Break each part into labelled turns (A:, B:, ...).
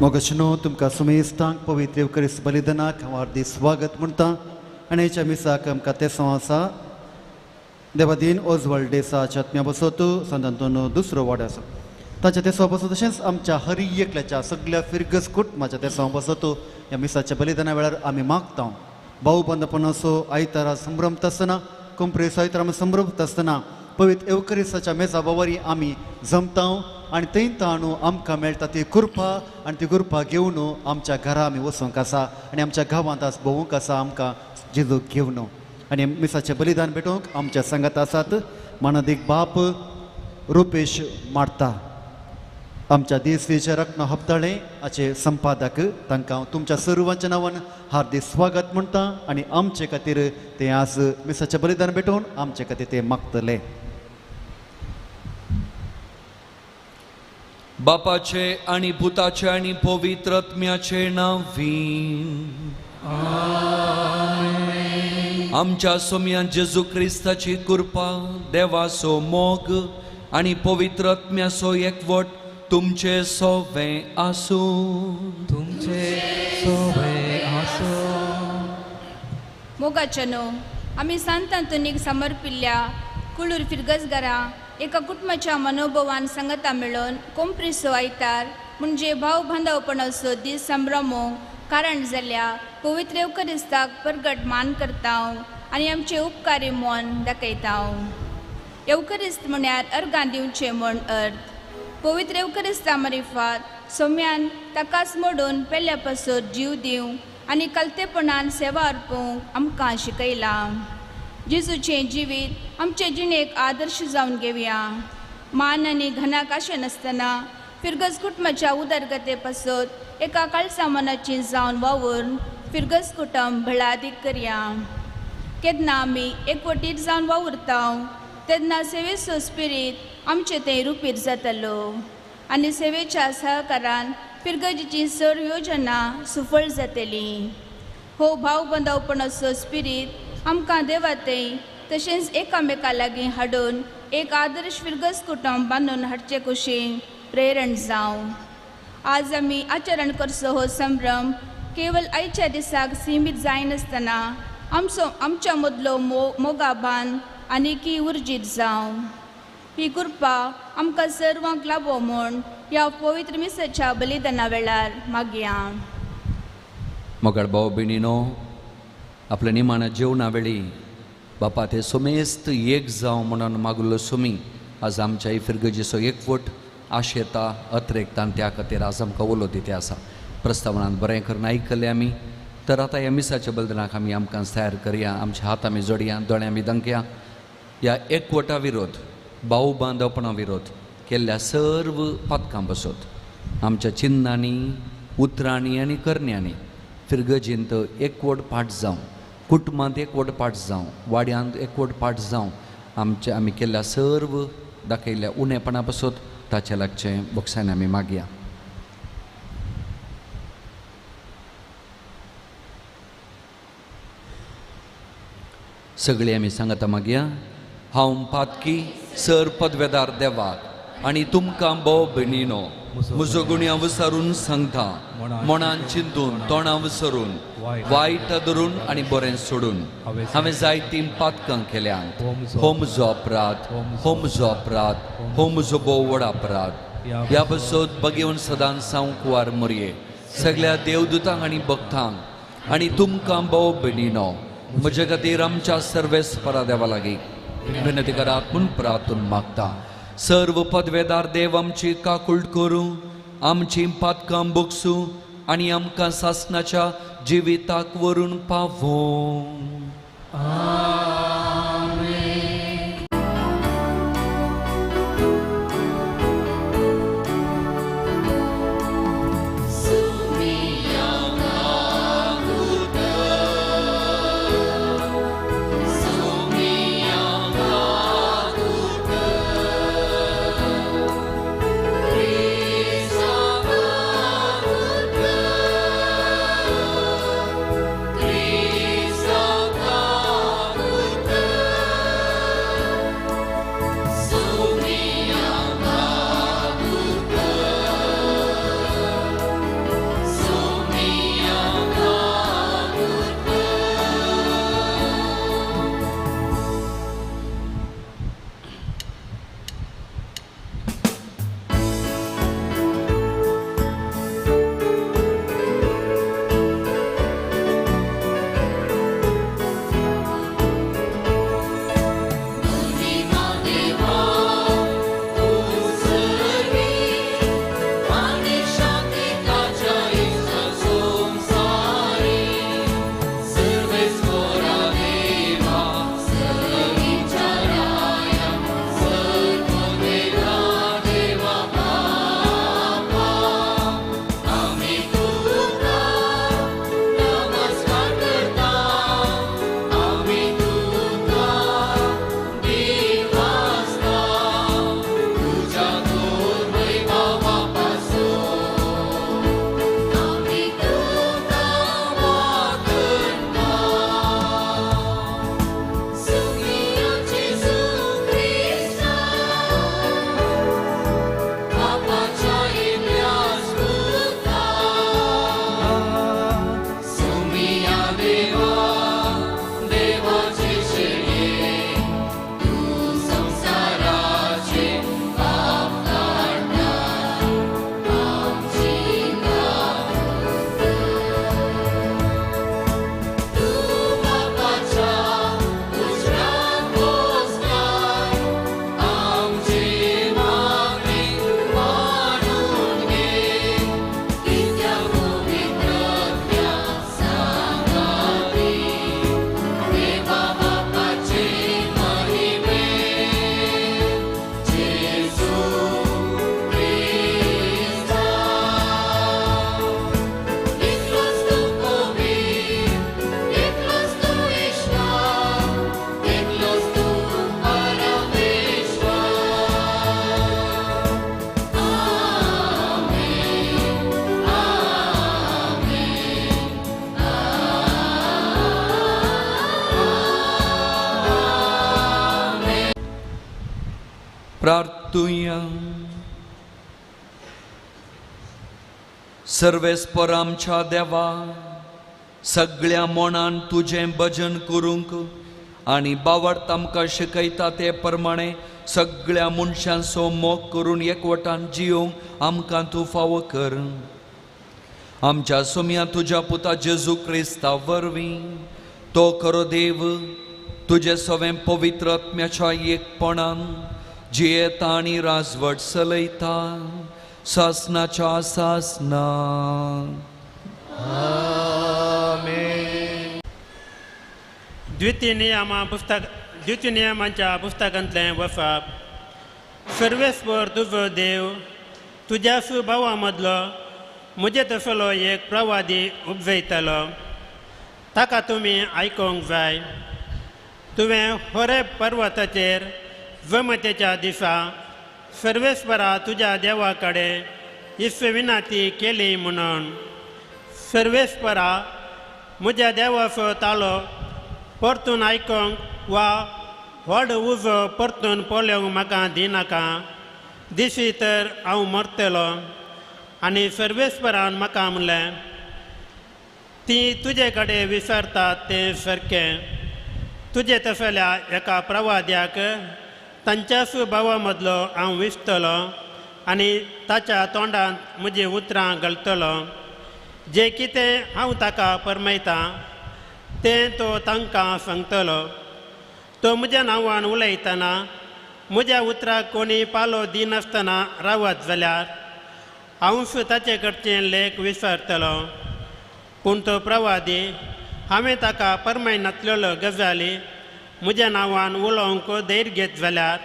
A: मोगाचेनो तुमकां सुमेस्तांक पवित्र येवकरीस बलिदानाक हांव हार्दिक स्वागत म्हणटा आनी हेच्या मिसाक आमकां तेसांव आसा देवादीन ओजवल्ड डेसाच्या आत्म्या बसत सांत आंतोन दुसरो वाड आसा ताच्या तेसांव बसत तशेंच आमच्या हरी एकल्याच्या सगल्या फिरगस कुटुंबाच्या तेसांव बसत ह्या मिसाच्या बलिदाना वेळार आमी मागता भाऊ बंदपणाचो आयतारा संभ्रमता आसतना कोंपरेचो आयतारा आमी संभ्रमता आसतना पवित्र येवकरिसाच्या मेजा बावरी आमी जमता आनी थंय ताणू आमकां मेळटा ती कृपा आनी ती कृपा घेवन आमच्या घरा आमी वचूंक आसा आनी आमच्या गांवांत आज भोंवूंक आसा आमकां जेजूक घेवन आनी मिसाचें बलिदान भेटोवंक आमच्या सांगात आसात मानादीक बाप रुपेश मार्ता आमच्या देसवेचे रत्न हप्ताळे हाचे संपादक तांकां हांव तुमच्या सर्वांच्या नांवान हार्दिक स्वागत म्हणटा आनी आमचे खातीर ते आज मिसाचें बलिदान भेटोवन आमचे खातीर ते मागतले.
B: बापाचे आणि पुताचे आणि पवित्र आत्म्याचे नांवी आमच्या सोम्या जेजू क्रिस्ताची कृपा देवाचो मोग आणि पवित्र आत्म्याचो एकवट तुमचे सोवे आसूं.
C: तुमचे सोवे आसूं.
D: मोगाचेनो आमी सांत आंतोनीक समर्पिल्ल्या कुळूर फिरगजगारा एका कुटुंबाच्या मनोभवान संगता मेळोवन कोंप्रिसो आयतार म्हणजे भाव बांधवपणाचो दीस संभ्रमोंक कारण जाल्या पवित्र येवकरिस्ताक परगट मान करता आनी आमचे उपकारी मन दाखयता. येवकरिस्त म्हळ्यार अर्गां दिवचें म्हण अर्थ. पवित्र येवकरिस्ता मारिफात सोम्यान ताकाच मोडून पेल्या पासत जीव दिवं आनी कलतेपणान सेवा अर्पूंक आमकां शिकयलां. जेजूचें जिवीत आमचे जिणेक आदर्श जावन घेवया. मान आनी घनाक आशे नासतना फिरगज कुटुंबाच्या उदरगते पासत एका काळसा मनाची जावन वावून फिरगज कुटुंब भळादीक करया. केन्ना आमी एकवटीत जावन वावुरता तेन्ना सेवेचो स्पिरीत आमचे थंय रुपीर जातलो आनी सेवेच्या सहकारान फिरगजीची सर्व योजना सुफळ जातली. हो भाव बंदवपणाचो स्पिरीत आमकां देवातय तशेंच एकामेका लागीं हाडून एक आदर्श फिरगज कुटुंब बांदून हाडचे कुशीन प्रेरण जावं. आज आमी आचरण करचो हो संभ्रम केवल आयच्या दिसाक सीमीत जायनासतना आमचो आमच्या मदलो मोगा बांद आनीकी उर्जीत जावं. ही कृपा आमकां सर्वांक लाबो म्हूण ह्या पवित्र मिसाच्या बलिदाना वेळार मागया.
B: मोगाळ भाव भयणीनो आपल्या निमाणा जेवणा वेळी बापा ते सोमेस्त एक जावं म्हणून मागलो सुमी आज आमच्या फिरगजीचो एकवट आशेता अत्रेकता त्या खातीर आज आमकां उलो दिते आसा. प्रस्तावनान बरें करून आयकलें आमी. तर आतां ह्या मिसाच्या बलिदानाक आमी आमकां तयार करया. आमच्या हात आमी जोडया, दोळे आमी दंकया. ह्या एकवटा विरोध भाऊ बांदवपणा विरोध केल्ल्या सर्व पातकां बसत आमच्या चिन्नांनी उतरांनी आनी करण्यांनी फिरगजींत एकवट पाठ जावं, कुटुंबांत एकवट पाठ जावं, वाड्यांत एकवट पाठ जावं, आमच्या आमी केल्ल्या सर्व दाखयल्ल्या उणेपणा पासत ताचे लागचें बोक्सांनी आमी मागया. सगळीं आमी सांगता मागया. हांव पातकी सर पदवेदार देवाक आनी तुमकां भोव भयणीनो म्हजो गुण्या विसरून सांगता मनान चिंतून तोंडां विसरून वायट धरून आनी बरें सोडून हांवें जायतीं पातकां केल्यांत. हो म्हजो अपराध, हो म्हजो अपराध, हो म्हजो भोव व्हड अपराध. ह्या पासत बगेवन सदांच सावंक कुवार मोरये सगळ्या देवदूतांक आनी भक्तांक आनी तुमकां भोव भयणीनो म्हजे खातीर आमच्या सर्वेस्परा देवा लागीं विनंती करात म्हूण प्रार्थून मागता. सर्व पदवेदार देव आमची काकूळ करूं, आमची पातकां बोगसूं आनी आमकां सासणाच्या जिविताक व्हरून पावों.
E: Cristo.
B: प्रार्थुया. सर्वेस्पर आमच्या देवा, सगळ्या मनान तुजें भजन करूंक आनी बावड आमकां शिकयता ते प्रमाणे सगळ्या मनशांचो मोग करून एकवटान जियोंक आमकां तूं फावो कर. आमच्या सोम्या तुज्या पुता जेजू क्रिस्ता वरवीं तो खरो देव तुजे सवें पवित्र आत्म्याच्या एकपणान जियेता आनी राजवट चलयता सासनाच्या सासना.
C: आमेन.
E: द्वितीय नियमा पुस्तक द्वितीय नियमांच्या पुस्तकांतलें वसाप. सर्वेस्पर तुजो देव तुज्या सुभावा मदलो म्हजे तसलो एक प्रवादी उपजयतलो, ताका तुमी आयकूंक जाय. तुवें होरे पर्वताचेर जमतेच्या दिसा सर्वेस्परा तुज्या देवा कडेन इस्व विनाती केली म्हणून सर्वेस्परा म्हज्या देवाचो तालो परतून आयकूंक वा व्हड उजो परतून पळोवंक म्हाका दिनाका, दिशी तर हांव मरतलो. आनी सर्वेस्परान म्हाका म्हणलें, ती तुजे कडेन विसरतात तें सारकें. तुजे तसल्या एका प्रवाद्याक तांच्या भावा मदलो हांव विसतलो आनी ताच्या तोंडांत म्हजीं उतरां घालतलो. जें कितें हांव ताका परमयतां तें तो तांकां सांगतलो. तो म्हज्या नांवान उलयतना म्हज्या उतराक कोणी पालो दिनासतना रावत जाल्यार हांवूच ताचे कडचें लेख विसरतलो. पूण तो प्रवादी हांवें ताका परमय नातलेलो गजाली म्हज्या नांवान उलोवंक धैर्य घेत जाल्यार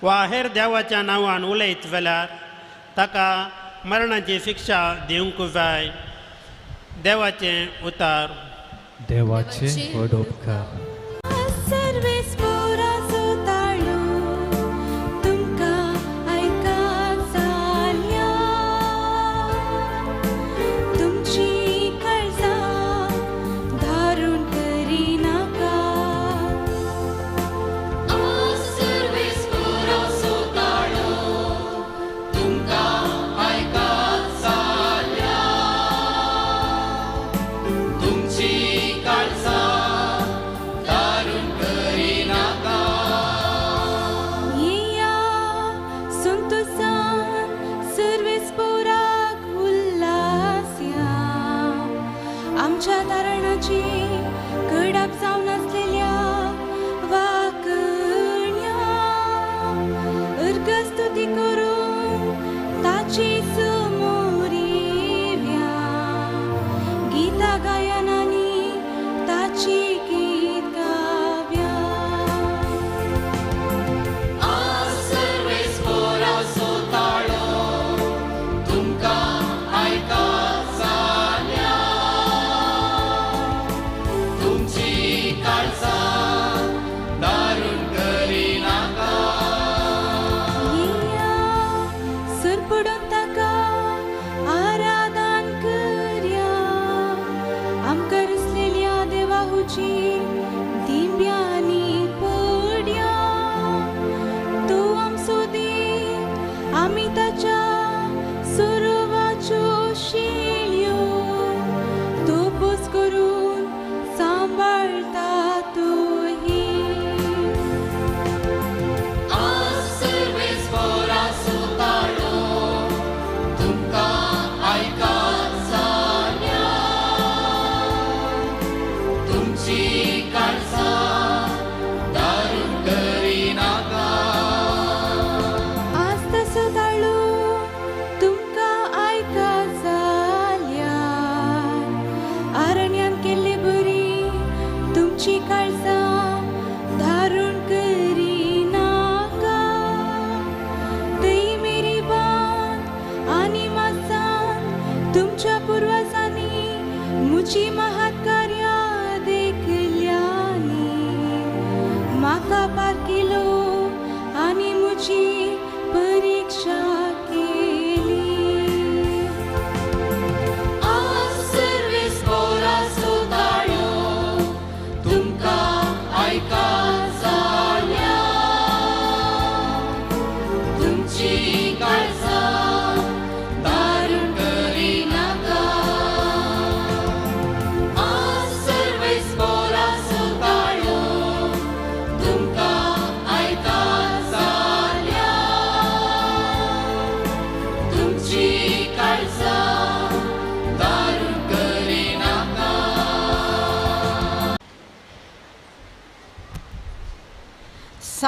E: वा हेर देवाच्या नांवान उलयत जाल्यार ताका मरणाची शिक्षा दिवंक जाय. देवाचें उतार.
C: देवाचे व्हड उपकार.
F: तुमची काळजां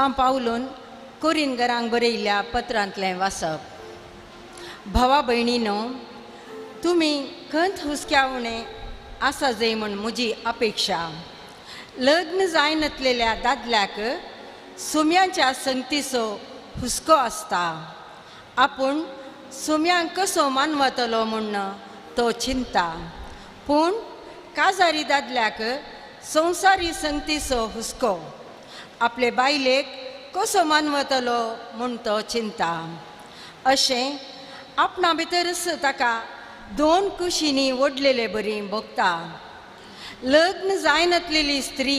F: सांत पावलून कोरिनगरांक बरयल्ल्या पत्रांतलें वाचप. भावा भयणीनो, तुमी खंत हुसक्या उणें आसा जाय म्हूण म्हजी अपेक्षा. लग्न जायनातलेल्या दादल्याक सुम्यांच्या संगतीचो हुस्को आसता. आपूण सुम्यांक कसो मानवतलो म्हूण तो चिंता. पूण काजारी दादल्याक संवसारी संगतीचो हुस्को, आपले बायलेक कसो मानवतलो म्हूण तो चिंता. अशें आपणा भितरच ताका दोन कुशींनी ओडलेले बरी भोगता. लग्न जायनातलेली स्त्री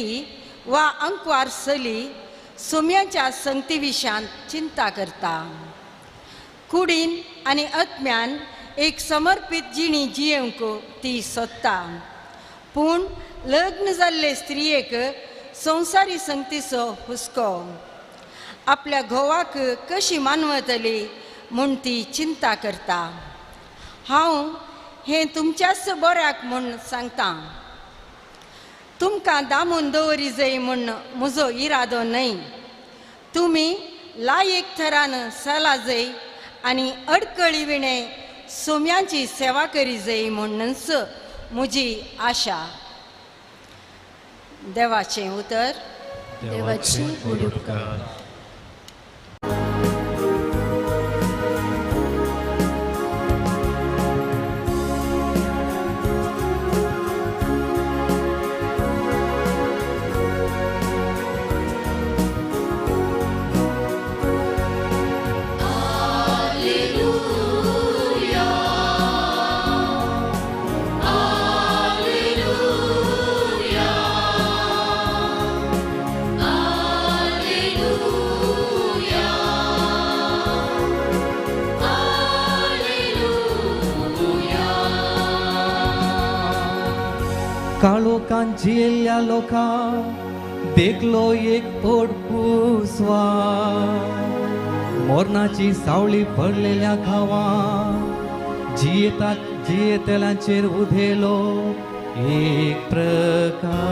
F: वा अंकवार चली सुम्याच्या संगती विशयांत चिंता करता. कुडीन आनी आत्म्यान एक समर्पीत जिणी जियेवंक ती सोदता. पूण लग्न जाल्ले स्त्रियेक संवसारी संगतीचो हुस्को, आपल्या घोवाक कशी मानवतली म्हूण ती चिंता करता. हांव हें तुमच्याच बऱ्याक म्हूण सांगता. तुमकां दामून दवरी जाय म्हूण म्हजो इरादो न्हय. तुमी लायक थरान सला जाय आनी अडकळी विणें सोम्यांची सेवा करी जाय म्हणूनच म्हजी आशा. देवाचें उतर.
C: देवाचे उपकार.
G: काळोखान जियेल्ल्या लोकांक देखलो एक पोटपुसवा, मोरनाची सावळी पडलेल्या गांवां जियेता जियेतल्यांचेर उधेलो एक प्रकार.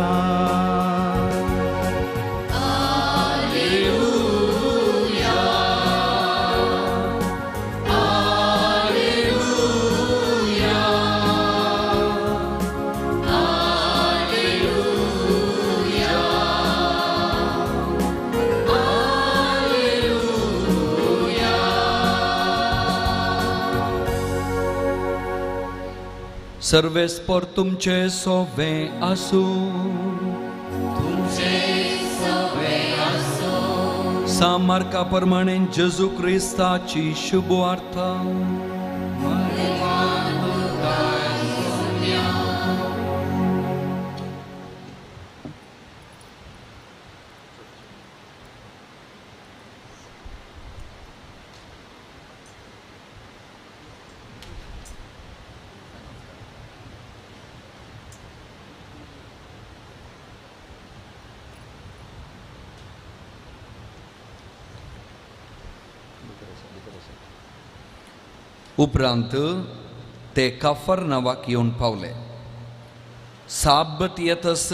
B: सर्वेस्पर तुमचे सोवे आसूं,
H: तुमचे सोवे आसूं.
B: सामार्का प्रमाणे जेजू क्रिस्ताची शुभवार्ता. उपरांत ते काफरनावाक येवन पावले. साब्बत येतस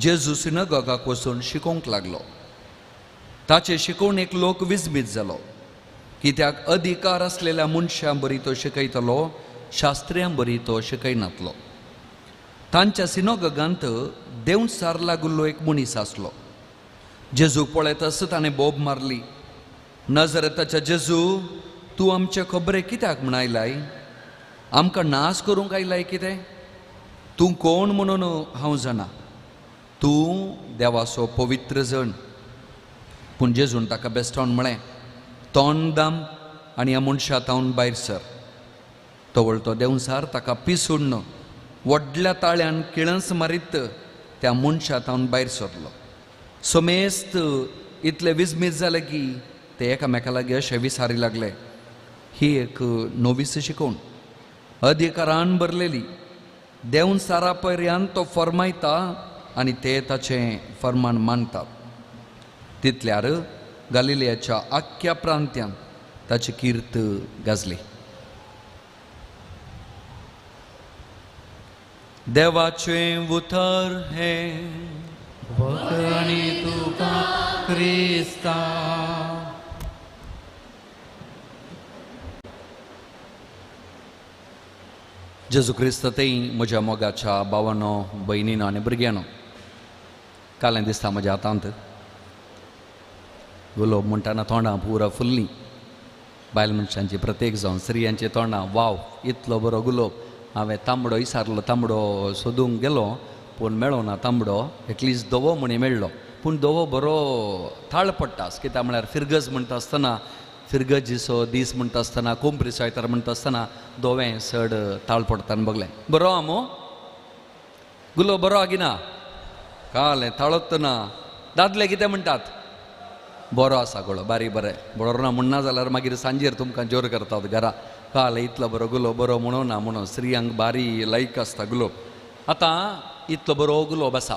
B: जेजू सिनागोगाक वचून शिकोवंक लागलो. ताचे शिकोवणेक लोक विजमीत जालो, कित्याक अधिकार आसलेल्या मनशां बरी तो शिकयतलो, शास्त्र्यां बरी तो शिकयनातलो. तांच्या सिनागोगांत देंवचार लागिल्लो एक मनीस आसलो. जेजू पळयतस ताणें बोब मारली, नजरेताच्या जेजू, तूं आमचे खबरे कित्याक म्हण आयलाय? आमकां नाश करूंक आयलाय कितें? तूं कोण म्हणून हांव जाणा, तूं देवाचो पवित्र जण. पूण जेजून ताका बेस्टावन म्हळें, तोंड दाम आनी ह्या मनशा तावन भायर सर. तवळ तो देंवचार ताका पिसून व्हडल्या ताळ्यान किळंस मारीत त्या मनशा तावन भायर सरलो. समेस्त इतले विजमीत जाले की ते एकामेका लागीं अशें विसारी लागले, ही एक नवीस शिकोवण, अधिकारान भरलेली. देंवचारा पर्यंत तो फर्मायता आनी ते ताचें फर्मान मानतात. तितल्यार गालिलियाच्या आख्ख्या प्रांत्यांत ताची कीर्त गाजली. देवाचें उतर हें
G: वखणी तुका क्रिस्ता.
B: जेजू क्रिस्त तेय म्हज्या मोगाच्या भावानो, भयणीनो आनी भुरग्यांनो, कालें दिसता म्हज्या हातांत गुलोब म्हणटाना तोंडां पुरा फुल्लीं. बायल मनशांची प्रत्येक जावन स्त्रियांची तोंडां वाव इतलो बरो गुलोब. हांवें तांबडो इसारलो, तांबडो सोदूंक गेलो पूण मेळो ना तांबडो, एटलिस्ट धवो म्हणी मेळ्ळो. पूण धवो बरो थाळ पडटा, कित्याक म्हळ्यार फिरगज म्हणटा आसतना, फिरगजीचो दीस म्हणटा आसतना, कोंपरीचो आयतार म्हणटा आसतना धवें चड ताळ पडटा बगलें. बरो आमो गुलो बरो आगिना कालें ताळत ना. दादले कितें म्हणटात? बरो आसा गुलो, बारीक बरें. बरो ना म्हणना जाल्यार मागीर सांजेर तुमकां जोर करतात घरा, काल इतलो बरो गुलो बरो म्हणो ना म्हणून. स्त्रियांक बारी लायक आसता गुलोब. आतां इतलो बरो गुलोब आसा,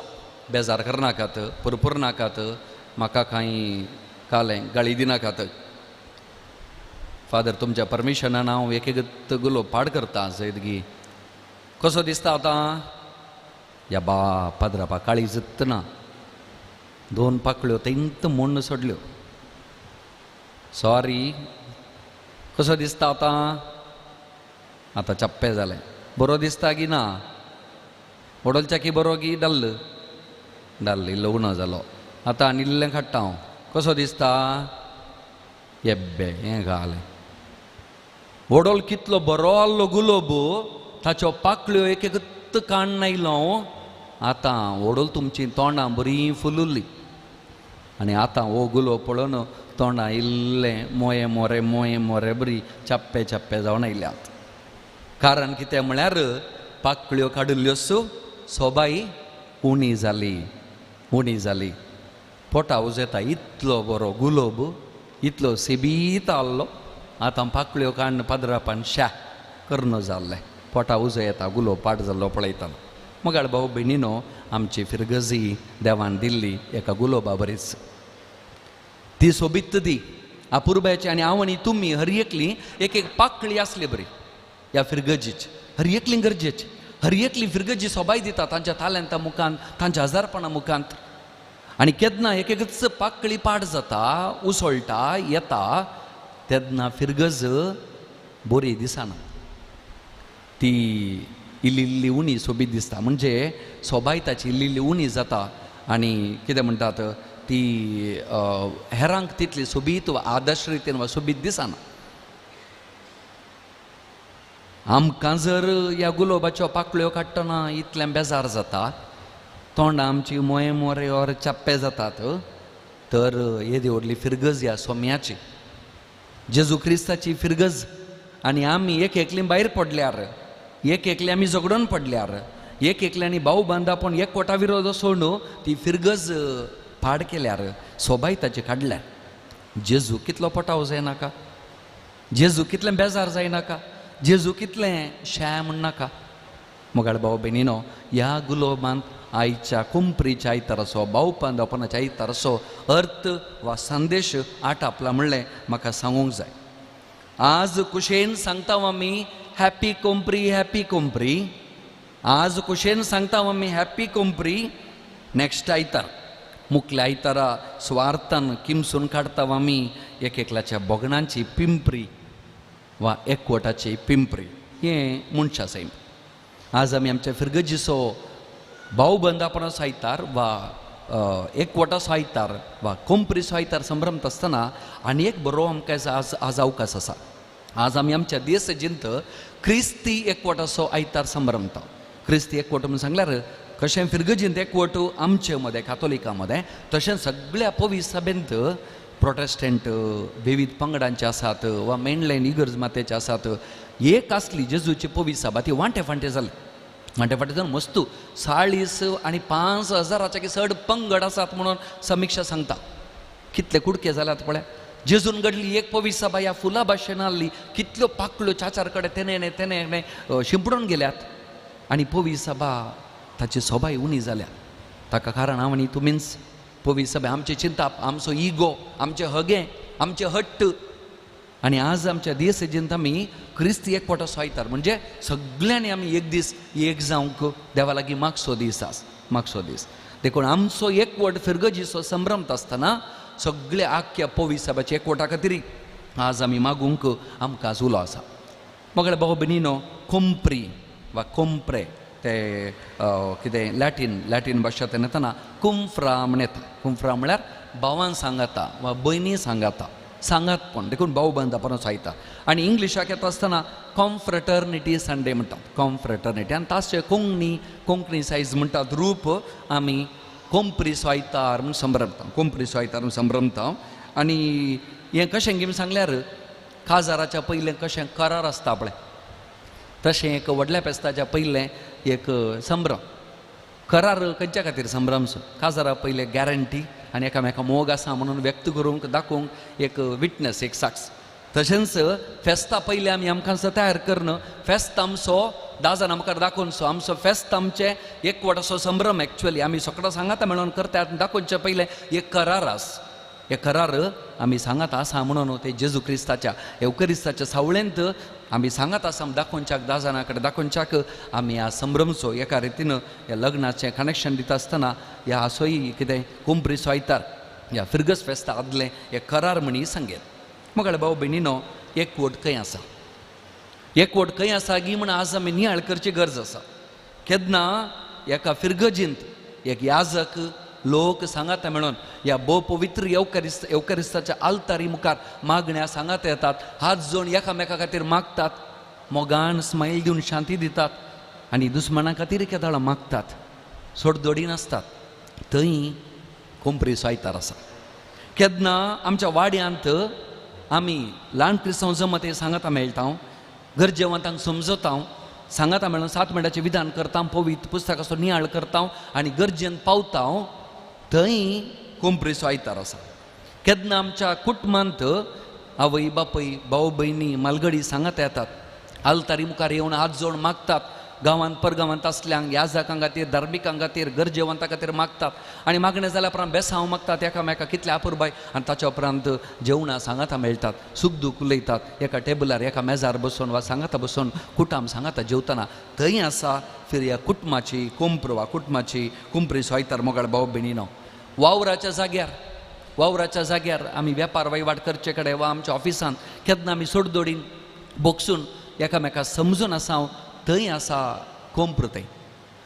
B: बेजार करनाकात, पुरपूर नाकात, म्हाका कांय कालें गाळी दिनाकात. फादर तुमच्या परमिशनान हांव एक एक गुलोब पाड करता जैदगी. कसो दिसता आतां? या बा पाद्रापा काळी जत्तना दोन पाकळ्यो तेंत मोण्ण सोडल्यो. सॉरी. कसो दिसता आतां? आतां चप्पे जालें. बरो दिसता की ना? वडोलच्या की बरो की डल्ल डल्ल इल्लो उणो जालो. आतां आनी इल्लें काडटा हांव. कसो दिसता? येब्बे हें घालें. वडोल कितलो बरो आहलो गुलोब, ताच्यो पाकळ्यो एक एक काण्ण आयलो. आतां वडोल तुमचीं तोंडां बरीं फुलुल्लीं आनी आतां हो गुलोब पळोवन तोंडां इल्लें मोये मोरे मोये मोरे बरी चप्पे चप्पे जावन आयल्यात. कारण कितें म्हळ्यार पाकळ्यो काडिल्ल्यो सोबाय उणी जाली, उणी जाली. पोटा उजेता इतलो बरो गुलोब, इतलो सेबीत आहलो, आतां पाकळ्यो काडून पाद्रापान श्या करनो जाल्लें. पोटा उजो येता गुलोब पाड जाल्लो पळयतना. मगाळ भाव भयणीनो, आमची फिरगजी देवान दिल्ली एका गुलोबा बरीच ती सोबीत ती अपुरबायची. आनी हांव आनी तुमी हर एकली एक एक पाकळी आसली बरी ह्या फिरगजीची, हर एकली गरजेची, हर एकली फिरगजी सोबाय दिता तांच्या तालेंता मुखांत, तांच्या हजारपणा मुखांत. आनी केन्ना एक एकच पाकळी पाड जाता, उसळटा येता, तेन्ना फिरगज बरी दिसना, ती इल्ली इल्ली उणी सोबीत दिसता. म्हणजे सोबाय ताची इल्ली इल्ली उणी जाता आनी कितें म्हणटात ती हेरांक तितली सोबीत वा आदर्श रितीन वा सोबीत दिसना. आमकां जर ह्या गुलोबाच्यो पाकळ्यो काडटना इतलें बेजार जाता, तोंडां आमची मोये मोरे or चप्पे जातात, तर येदी व्हडली फिरगज ह्या सोम्याची, जेजू क्रिस्ताची फिरगज. आनी आमी एक एकलीं भायर पडल्यार, एक एकले आमी झगडून पडल्यार, एक एकल्यांनी भाव बांदापण एकवटा विरोध सोडून ती फिरगज पाड केल्यार, सोबाय ताची काडल्यार, जेजू कितलो पटाव जायनाका, जेजू कितलें बेजार जायनाका, जेजू कितलें शे म्हणनाका. मोगाळ भाव भयणीनो, ह्या गुलोबांत आयच्या कुंपरीच्या आयताराचो, भाव बांदापणाच्या आयताराचो अर्थ वा संदेश आटापला म्हणलें म्हाका सांगूंक जाय. आज कुशेन सांगता आमी हॅपी कोंपरी, हॅपी कोंपरी. आज कुशेन सांगता आमी हॅपी कोंपरी. नेक्स्ट आयतार, मुखल्या आयतारा स्वार्थान किमसून काडता आमी एक एकल्याच्या भोगणांची पिंपरी वा एकवटाची पिंपरी. हें मनशा सैम. आज आमी आमच्या फिरगजीचो भाव बंदापणाचो आयतार वा एकवटाचो आयतार वा कोंपरीचो आयतार संभ्रमता आसतना आनी एक बरो आमकां आज आज अवकाश आसा. आज आमी आमच्या देश जिंत क्रिस्ती एकवटाचो आयतार संभ्रमता. क्रिस्ती एकवट म्हणून सांगल्यार कशें फिरगजींत एकवट आमचे मदें कातोलिकां मदें, तशें सगळ्या पवीस सभेंत प्रोटेस्टंट विविध पंगडांचे आसात वा मेनलायन इगर्ज मातेचे आसात. एक आसली जेजूची पवीस सभा, ती वांटे फांटे जाली. वांटे फांटे जावन मस्तू 40 आनी 5,000 की चड पंगड आसात म्हणून समिक्षा सांगता. कितले कुडके जाल्यात पळय. जेजून घडली एक पवीस सभा ह्या फुलां भाशेन आहली, कितल्यो पाकळ्यो चाचार कडेन तेणे तेणे शिंपडून गेल्यात आनी पवीस सभा ताची सोबाय उणी जाल्या. ताका कारण हांव आनी तुमीच. पवीस सभा आमचें चिंताप, आमचो इगो, आमचें हगें, आमचें हट्ट. आनी आज आमच्या देश जिंत आमी क्रिस्ती एकवटाचो आयतार म्हणजे सगळ्यांनी आमी एक दीस एक जावंक देवा लागीं मागचो दीस आज, मागचो दीस. देखून आमचो एकवट फिरगजीचो संभ्रमता आसतना सगळे आख्या पवी साहेबाच्या एकवटा खातीर आज आमी मागूंक आमकां आज उलो आसा. मगळे भाव भयणीनो, कोंप्री वा कोंप्रे ते कितें लॅटीन लॅटीन भाशेंतल्यान येतना कुंफ्रा म्हण येता. कुंफ्रा म्हळ्यार भावान सांगाता वा भयणी सांगाता, सांगात पण देखून भाव बांदापणाचो आयता. आनी इंग्लिशाक येता आसतना कॉम्फ्रेटर्निटी संडे म्हणटात, कॉम्फ्रेटर्निटी. आनी ताचे कोंकणी कोंकणी सायज म्हणटात रूप आमी कोंप्रीचो आयतार म्हूण संभ्रमता, कोंप्रीचो आयतार म्हूण संभ्रमता. आनी हें कशें घेवन सांगल्यार काजाराच्या पयलें कशें करार आसता पळय तशें एक व्हडल्या फेस्ताच्या पयलें एक संभ्रम. करार खंयच्या खातीर संभ्रमचो? काजारा पयलें गॅरंटी आनी एकामेका मोग आसा म्हणून व्यक्त करूंक दाखोवंक एक विटनस, एक साक्ष. तशेंच फेस्ता पयलें आमी आमकां तयार करून फेस्त आमचो 10 जाणां मुखार दाखोवचो, आमचो फेस्त आमचें एकवट असो संभ्रम एक्चुअली आमी सगळो सांगाता म्हणून करतात दाखोवचे पयलें एक करार आस. हे करार आमी सांगात आसा म्हणून ते जेजू क्रिस्ताच्या एवकरिस्ताच्या सावळेंत आमी सांगात आसा दाखोवच्याक 10 जाणां कडेन दाखोवच्याक आमी ह्या संभ्रमचो एका रितीन ह्या लग्नाचें कनेक्शन दिता आसतना ह्या आसोय कितें कोंप्रीचो आयतार ह्या फिरगस फेस्ता आदलें हे करार म्हणी सांगेल. मगळे भाव भयणीनो, एकवट खंय आसा, एकवट खंय आसा गी म्हण आज आमी नियाळ करची गरज आसा. केन्ना एका फिरगजींत एक याजक लोक सांगाता म्हणून ह्या भोव पवित्र येवकरिस्ताच्या आल्तारी मुखार मागण्या सांगाता येतात, हात जोड एकामेका खातीर मागतात, मोगान स्मायल दिवन शांती दितात आनी दुस्माना खातीर केदाळा मागतात, सोडदोडी नासतात. थंय कोंप्रीचो आयतार आसा. केन्ना आमच्या वाड्यांत आमी ल्हान क्रिस्तांव जमत हें सांगाता मेळटा, गरजेवंतांक समजता, सांगाता मेळून 7 मिनटाचें विधान करता, पवित्र पुस्तकाचो नियाळ करता आनी गरजेन पावता, थंय कोंप्रीचो आयतार आसा. केन्ना आमच्या कुटुंबांत आवय बापूय भाव भयणी मालगडी सांगाता येतात, आल्तारी मुखार येवन हात जोड मागतात, गांवांत परगांवांत आसल्यांक याजकां खातीर धार्मिकां खातीर गरजेवंता खातीर मागतात आनी मागणें जाल्या उपरांत बेसांव मागतात एकामेका कितले आपुरबाय आनी ताच्या उपरांत जेवणां सांगाता मेळटात, सूख दूख उलयतात एका टेबलार एका मेजार बसून वा सांगाता बसून कुटाम सांगाता जेवतना. थंय आसा फिर ह्या कुटुंबाची कोंप्र वा कुटुंबाची कोंप्रीचो आयतार. मोगाळ भाव भयणीनो, वावराच्या जाग्यार वावराच्या जाग्यार आमी वेपार वहिवाट करचे कडेन वा आमच्या ऑफिसांत केन्ना आमी सोडदोडीन बोगसून एकामेका समजून आसा, थंय आसा कोंप्र. थंय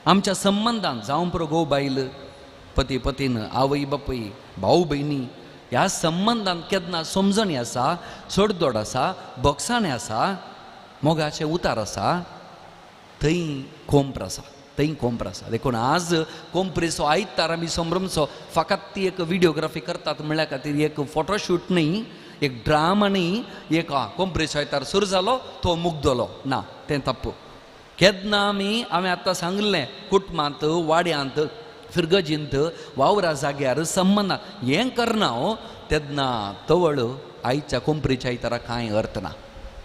B: आमच्या संबंदान जावं पुरो घोव बायल, पती पतीन, आवय बापूय, भाव भयणी ह्या संबंदान केन्ना समजणी आसा, सोडदोड आसा, बोगसाणें आसा, मोगाचें उतार आसा, थंय कोंप्र आसा, थंय कोंप्र आसा. देखून आज कोंप्रीचो आयतार आमी संभ्रमचो फकत ती एक विडियोग्राफी करतात म्हणल्या खातीर एक फोटोशूट न्ही, एक ड्रामा न्ही, एक कोंप्रीचो आयतार सुरू जालो तो मुगदलो ना, तें तप्प. केन्ना आमी हांवें आतां सांगलें कुटुंबांत वाड्यांत फिरगजींत वावरा जाग्यार संबंदान हें करना हो तेन्ना तवळ आयच्या कोंप्रीच्या आयतारा कांय अर्थ ना.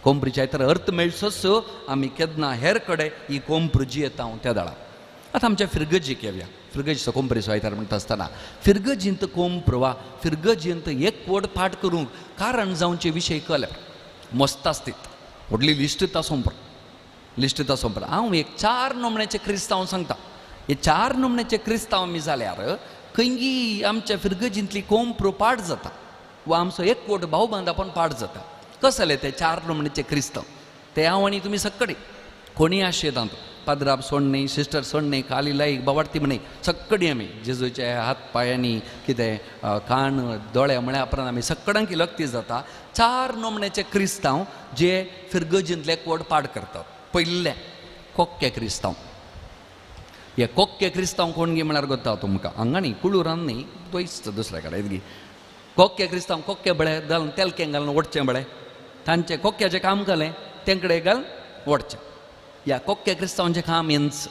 B: कोंप्रीच्या आयतारा अर्थ मेळचोच आमी केन्ना हेर कडेन ही कोंप्र जियेता त्या दळा. आतां आमच्या फिरगजीक येवया. फिरगजीचो कोंप्रीचो आयतार म्हणटा आसतना फिरगजींत कोंप्र वा फिरगजींत एकवट पाठ करूंक कारण जावचे विशय कले मस्त आसतीत, व्हडली लिस्ट आसूं लिस्ट सोंपला. हांव एक 4 नमण्याचे क्रिस्तांव सांगता. हे 4 नमण्याचे क्रिस्तांव आमी जाल्यार खंयी आमच्या फिरगजींतली कोंप्र पाठ जाता वा आमचो एकवट भाव बांदापण पाठ जाता. कसले ते 4 नमण्याचे क्रिस्तांव? ते हांव आनी तुमी सक्कडे कोणी आशेतांत पाद्राब सोडणे, सिस्टर सोडणे, काली लायक बावाडती म्हणे सक्कडी आमी जेजूचे हात पांयांनी कितें कान दोळे म्हळ्या उपरांत आमी सक्कडांकी लक्ती जाता. 4 नमण्याचे क्रिस्तांव जे फिरगजींतले एकवट पाठ करतात. पयलें कोक्के क्रिस्तांव. हे कोक्के क्रिस्तांव कोण गी म्हळ्यार गोता तुमकां हांगा न्ही कुळूरान न्ही तोयच दुसऱ्या कडेन गी. कोक्के क्रिस्तांव कोक्के बळे घालून तेलकें घालून ओडचें बळे तांचें कोक्क्याचें काम केलें तेंकडे घालून ओडचें. ह्या कोक्के क्रिस्तांवांचें काम हेंच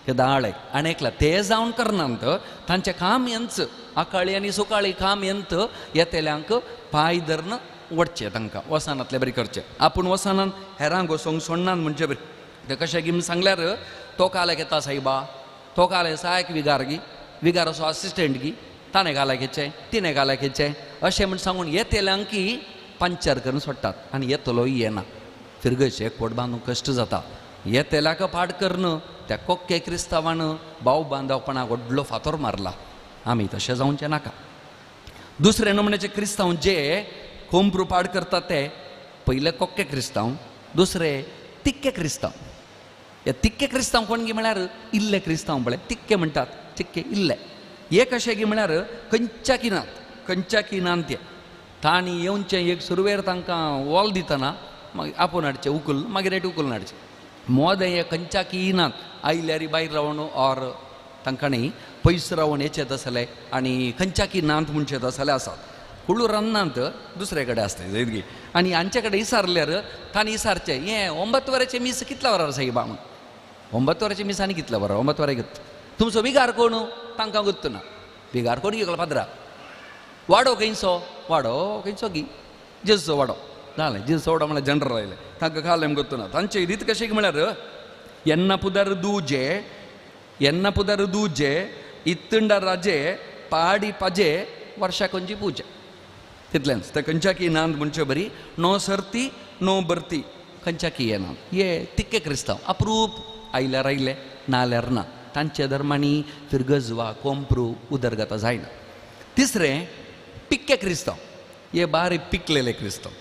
B: दाळे आनी एकला ते जावन करनात तांचें काम हेंच आकाळी आनी सुकाळी काम हेंत येतल्यांक पांय धरून ओडचें तांकां वसानांतलें बरें करचें. आपूण वसानान हेरांक वचोंक सोडनात म्हणजे बरें. तें कशें गी सांगल्यार तो काल्याक येता सायबा, तो काले सायक विगार गी, विगार असो असिस्टंट गी, ताणें घाल्याक घेचें तिणें घाल्याक घेचें अशें म्हण सांगून येतल्यांकी पंचर करून सोडटात आनी येतलो येना. फिरगचे एकवट बांदूंक कश्ट जाता. येतल्याक पाड करून त्या कोक्के क्रिस्तांवान भाव बांदवपणाक व्हडलो फातोर मारला. आमी तशें जावचें नाका. दुसरे नमुन्याचे क्रिस्तांव जे कोंपरू पाड करतात ते पयले कोक्के क्रिस्तांव, दुसरे तिक्के क्रिस्तांव. हे तिक्के क्रिस्तांव कोण गी म्हळ्यार इल्ले क्रिस्तांव पळय, तिक्के म्हणटात, तिक्के इल्ले. हे कशें गी म्हळ्यार खंयच्या नात, खंयच्या नात ते तांणी येवचें एक सुरवेर तांकां वॉल दितना मागीर आपोवन हाडचें उकल, मागीर रेट उकलून हाडचें. मोदें हे खंयच्या की नात, आयल्यार भायर रावन ऑर तांकां न्ही पयस रावन येचे तसले आनी खंयच्या की नात म्हणचे तसले आसात. कुळूर रान्नात दुसरे कडेन आसता इतकी. आनी हांचे कडेन इसारल्यार तांणी इसारचें हें 9 वरांचें मीस कितल्या वरार सायबा म्हूण, 9 वरांचें मीस आनी कितल्या वरां, 9 वरां घेत तुमचो विगार कोण तांकां गुत्त ना. विगार कोण घेतलो पाद्रा वाडो खंयचो, वाडो खंयचो गी जेजूचो वाडो जालें, जेजूचो वाडो म्हळ्यार जनरल आयलें तांकां खालें गुत्त ना. तांचे रीत कशें म्हळ्यार येन्ना पुदार दूजे, येन्ना पुदार दूजे इत्तंडा राजे पाडी पाजे वर्षा खंयची पूजा तितलेंच. ते खंयच्या की नांद म्हणचे बरी नो सर्ती नो भरती खंयच्या की येना. हे तिक्के क्रिस्तांव अप्रूप आयल्यार आयले नाल्यार ना, तांच्या धर्मांनी फिरगज वा कोंपरू उदरगत जायना. तिसरें पिक्के क्रिस्तांव, हे बारीक पिकलेले क्रिस्तांव.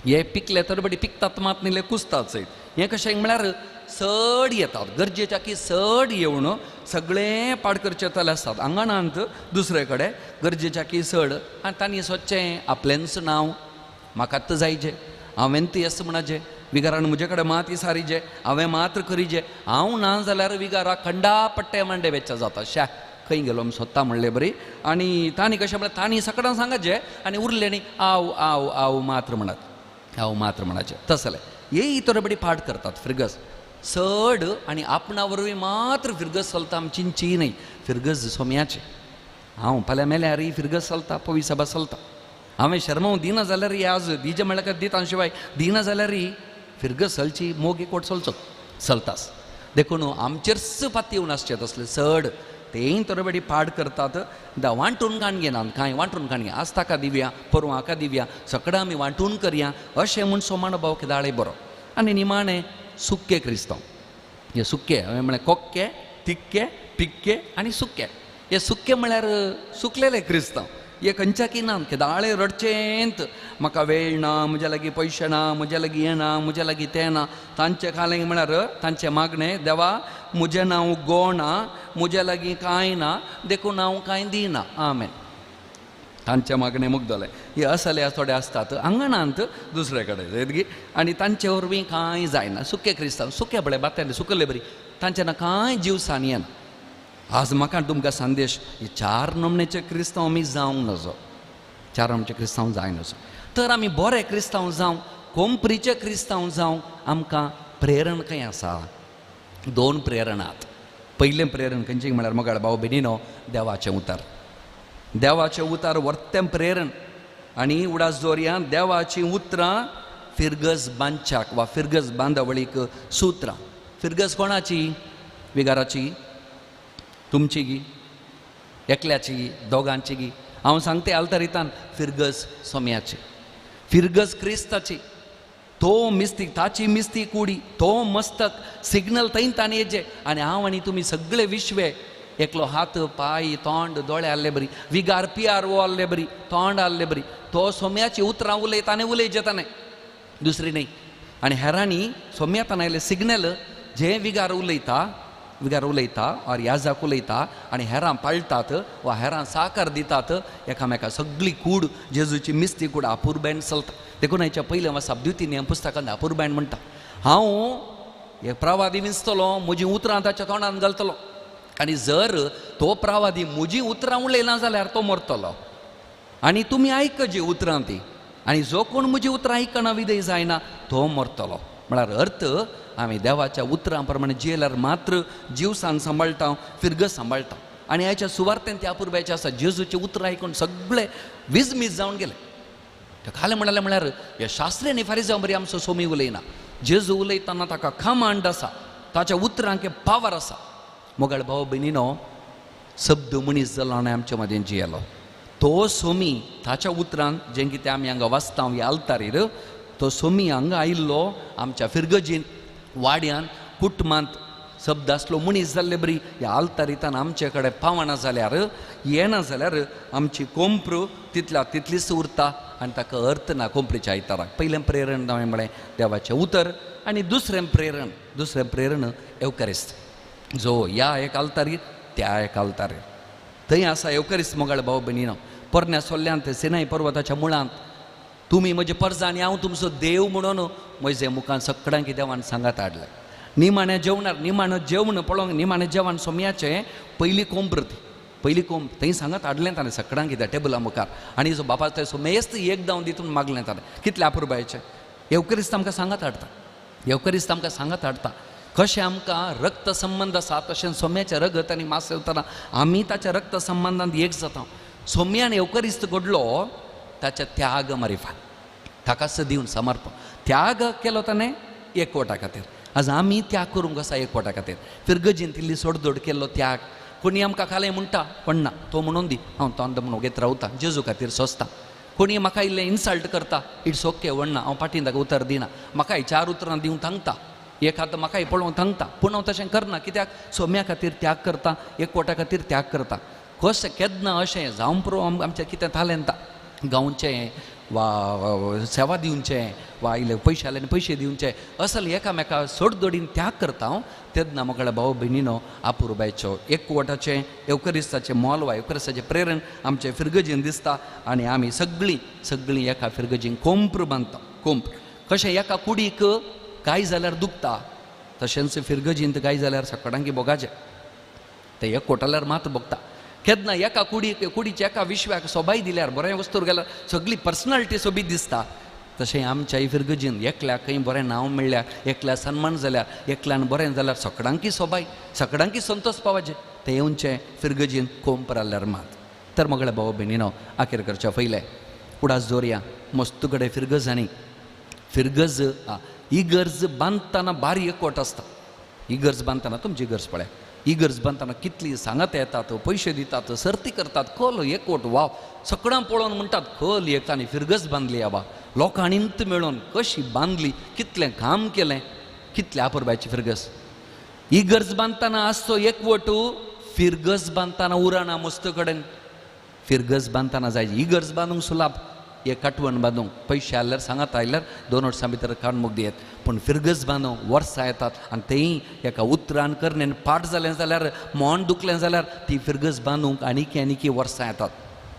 B: हे पिकले तर बडी पिकतात मात न्ही कुसतात सयत. हें कशें म्हळ्यार चड येतात गरजेच्या की चड येवन सगळें पाड करचे तले आसतात आंगणांत दुसरे कडेन गरजेच्या की चड. आनी तांणी सोदचें आपलेंच नांव म्हाकाच जायचें, हांवें ती येस म्हणाचें, विगारान म्हजे कडेन मात इसारीचें, हांवें मात्र करीचें, हांव ना जाल्यार विगाराक खंडा पट्टे मांडे वेच्चा जाता श्या खंय गेलो आमी सोदता म्हणलें बरी. आनी तांणी कशें म्हळ्यार तांणी सकडां सांगाचें आनी उरलें न्ही आव आव आव मात्र म्हणत, हांव मात्र म्हणाचें तसलें. हे इतर बडी पाड करतात फिरगज चड आनी आपणा वरवीं मात्र फिरगज चलता आमची न्ही, फिरगज सोम्याचें. हांव फाल्यां मेल्यार फिरगज चलता, पवी सभा चलता. हांवें शर्माव दिना जाल्यार आज दिजे म्हळ्यार दिता शिवाय दिना जाल्यार फिरगज चलची मोग एकवट चलचो चलतास. देखून आमचेरच पाती येवन आसचें तसलें चड तेंय तोरबेडी पाड करतात. वांटून काण घेना कांय, वांटून काण घे, आज ताका दिवया परवां हाका दिवया, सगळें आमी वांटून करया अशें म्हूण सोमाण भाव केदाळे बरो. आनी निमाणें सुक्के क्रिस्तांव. हे सुक्के हांवें म्हळें कोक्के तिक्के पिक्के आनी सुक्के. हे सुक्के म्हळ्यार सुकलेले क्रिस्तांव. हे खंयच्या की ना केदाळे रडचेंत म्हाका वेळ ना, म्हज्या लागीं पयशे ना, म्हज्या लागीं हें ना, म्हज्या लागीं तें ना. तांचें खालें म्हळ्यार तांचें मागणें देवा म्हजें नांव गो ना, म्हज्या लागीं कांय ना, देखून हांव कांय दिना, आमेन. तांचें मागणें मुगदलें. हे असले थोडे आसतात आंगणांत दुसरे कडेन गी आनी तांचे वरवीं कांय जायना. सुके क्रिस्तांव सुके पळय बात्याले सुकले बरी तांचे ना कांय जीवसान येना. आज म्हाका तुमकां संदेश, हे 4 नमण्याचे क्रिस्तांव आमी जावंक नजो, 4 नमण्याचे क्रिस्तांव जाय नजो. तर आमी बरे क्रिस्तांव जावं, कोंपरीचे क्रिस्तांव जावं, आमकां प्रेरण खंय आसा? 2 प्रेरणात. पयलें प्रेरण खंयचें म्हळ्यार मोगाळ भाव भयणीनो देवाचें उतर. देवाचें उतर वर्तें प्रेरण. आनी उडास दवरया देवाचीं उतरां फिरगज बांदच्याक वा फिरगज बांदावळीक सुत्रां. फिरगज कोणाची? विगाराची, तुमची गी, एकल्याची गी, दोगांची गी? हांव सांगते आल्तारितान फिरगज सोम्याची, फिरगज क्रिस्ताची. तो मिस्तीक, ताची मिस्ती कुडी, तो मस्तक सिग्नल थंय ताणें येचे. आनी हांव आनी तुमी सगळे विश्वे एकलो हात पांय तोंड दोळे आहले बरी, विगार पी.आर.ओ आहले बरी, तोंड आहले बरी, तो सोम्याची उतरां उलयता आनी उलयचे ताणें, दुसरी न्ही. आनी हेरांनी सोम्या ताणें आयलें सिग्नल जे विगार उलयता, विगार उलयता ऑर याजाक उलयता आनी हेरां पाळटात वा हेरां साकार दितात एकामेका. सगळी कूड जेजूची मिस्ती कूड अपुरबायन चलता. देखून हाच्या पयलें वर्सा द्वितीय नेम पुस्तकांत अपुरबायन म्हणटा, हांव एक प्रवादी विंचतलो, म्हजीं उतरां ताच्या तोंडान घालतलो आनी जर तो प्रवादी म्हजीं उतरां उलयना जाल्यार तो मरतलो. आनी तुमी आयकची उतरां ती, आनी जो कोण म्हजी उतरां आयकना विधेय जायना तो मरतलो. म्हळ्यार अर्थ आमी देवाच्या उतरां प्रमाणे जियेल्यार मात्र जीवसान सांबाळटा, फिरगज सांबाळटा. आनी हाच्या सुवार्थेन त्या अपुरबायचें आसा. जेजूचें उतरां आयकून सगळे विजमीज जावन गेले. खालें म्हणालें म्हळ्यार ह्या शास्त्री आनी फारिजांव बरी आमचो सोमी उलयना. जेजू उलयतना ताका कमांड आसा, ताच्या उतरांक पावर आसा. मोगाळ भाव भयणीनो, शब्द मनीस जालो आनी आमच्या मदें जियेलो. तो सोमी ताच्या उतरान जें कितें आमी हांगा वाचता ह्या आल्तारीर, तो सोमी हांगा आयिल्लो आमच्या फिरगजीन, वाड्यान, कुटुंबांत. शब्द आसलो मनीस जाल्ले बरी ह्या आल्तारितान आमचे कडेन पावना जाल्यार येना जाल्यार आमची कोंप्र तितल्या तितलीच उरता आनी ताका अर्थ ना कोंपरीच्या आयताराक. पयलें प्रेरण हांवें म्हळें देवाचें उतर आनी दुसरें प्रेरण एवकरिस्त जो ह्या एक आल्तारीर त्या एक आल्तारीर थंय आसा एवकरिस्त. मोगाळ भाव भयणीनो, पोरण्या सोल्ल्यांत सिनाय पर्वताच्या मुळांत तुमी म्हजे परजा आनी हांव तुमचो देव म्हणून म्हजे मुखान सगळ्यांक देवान सांगात हाडलें. निमाणें जेवणार निमाणें जेवण पळोवंक निमाणें जेवण सोम्याचें पयली कोंप्र ती पयली कोंब थंय सांगात हाडलें ताणें सगळ्यांक कितें टेबला मुखार आनी जो बापा थंय सोमेस्त एक दाव दितून मागलें ताणें. कितलें अपुरबायेचें एवकरिस्त आमकां सांगात हाडटा, एवकरिस्त आमकां सांगात हाडटा. कशें आमकां रक्त संबंद आसा तशें सोम्याचें रगत आनी मांस जेवतना आमी ताच्या रक्त संबंदांत एक जाता. सोम्यान एवकरिस्त घडलो ताच्या त्याग मारिफान ताकाच दिवन समर्पण त्याग केलो ताणें एकवटा खातीर. आज आमी त्याग करूंक आसा एकवटा खातीर. फिरगजीन तिल्ली सोडदोड केल्लो त्याग कोणी आमकां खालें म्हणटा पण ना तो म्हणून दी हांव तोंड म्हणून घेत रावता जेजू खातीर सोंसता. कोणी म्हाका इल्लें इन्सल्ट करता it's okay म्हणना हांव फाटीन ताका उतर दिना, म्हाकाय चार उतरां दिवन थांगता एक आतां म्हाकाय पळोवन थांगता, पूण हांव तशें करना कित्याक सोम्या खातीर त्याग करता एकवटा खातीर त्याग करता. कशें केन्ना अशें जावं पुरो आमचें कितें थालेंता गांवचें वा सेवा दिवचें वा इल्ले पयशे आसले पयशे दिवचे असल एकामेका सोडदोडीन त्याग करता हांव तेन्ना म्हगेल्या भाव भयणीनो अपुरबायचो एकवटाचें एवकरिस्ताचें मोल वा एवकरिस्ताचें प्रेरण आमचे फिरगजीन दिसता आनी आमी सगळीं सगळीं एका फिरगजीन कोंप्र बांदता. कोंप्र कशें एका कुडीक काय जाल्यार दुखता तशेंच फिरगजींत काय जाल्यार सगळ्यांकी भोगाचें तें एकवटाल्यार मात भोगता. केन्ना एका कुडीक कुडीच्या एका विश्वाक सोबाय दिल्यार बरें वस्तूर गेल्यार सगळी पर्सनालिटी सोबीत दिसता. तशें आमच्या फिरगजीन एकल्याक खंय बरें नांव मेळ्ळ्यार एकल्या सन्मान जाल्यार एकल्यान बरें जाल्यार सगळ्यांकी सोबाय सगळ्यांकी संतोष पावाचें तें येवचें फिरगजीन कोंपर आसल्यार मात. तर मगळे भाव भयणीनो आखेर करच्या पयलें उडास दवरया मस्त कडेन फिरगज आनी फिरगज इगर्ज बांदतना बारी एकवट आसता. इगर्ज बांदतना तुमची इगर्ज पळय इगर्ज बांदतना कितली सांगात येतात पयशे दितात सर्ती करतात खोल एकवट वाव सगळ्यां पळोवन म्हणटात खोल एक आनी फिरगज बांदली आबा लोकांनी मेळोवन कशी बांदली कितलें काम केलें कितलें अपुरबायची फिरगज. इगर्ज बांदतना आसचो एकवट फिरगज बांदतना उराना मस्त कडेन फिरगज बांदतना जाय. इगर्ज बांदूंक सुलाप एक काटवण बांदूंक पयशे आसल्यार सांगात आयल्यार 2 वर्सां भितर काडमूक दियेत, पूण फिरगज बांदूंक वर्सां येतात आनी तेंय एका उतरान करणे पाठ जालें जाल्यार मोन दुखलें जाल्यार ती फिरगज बांदूंक आनीकी आनीकी वर्सां येतात.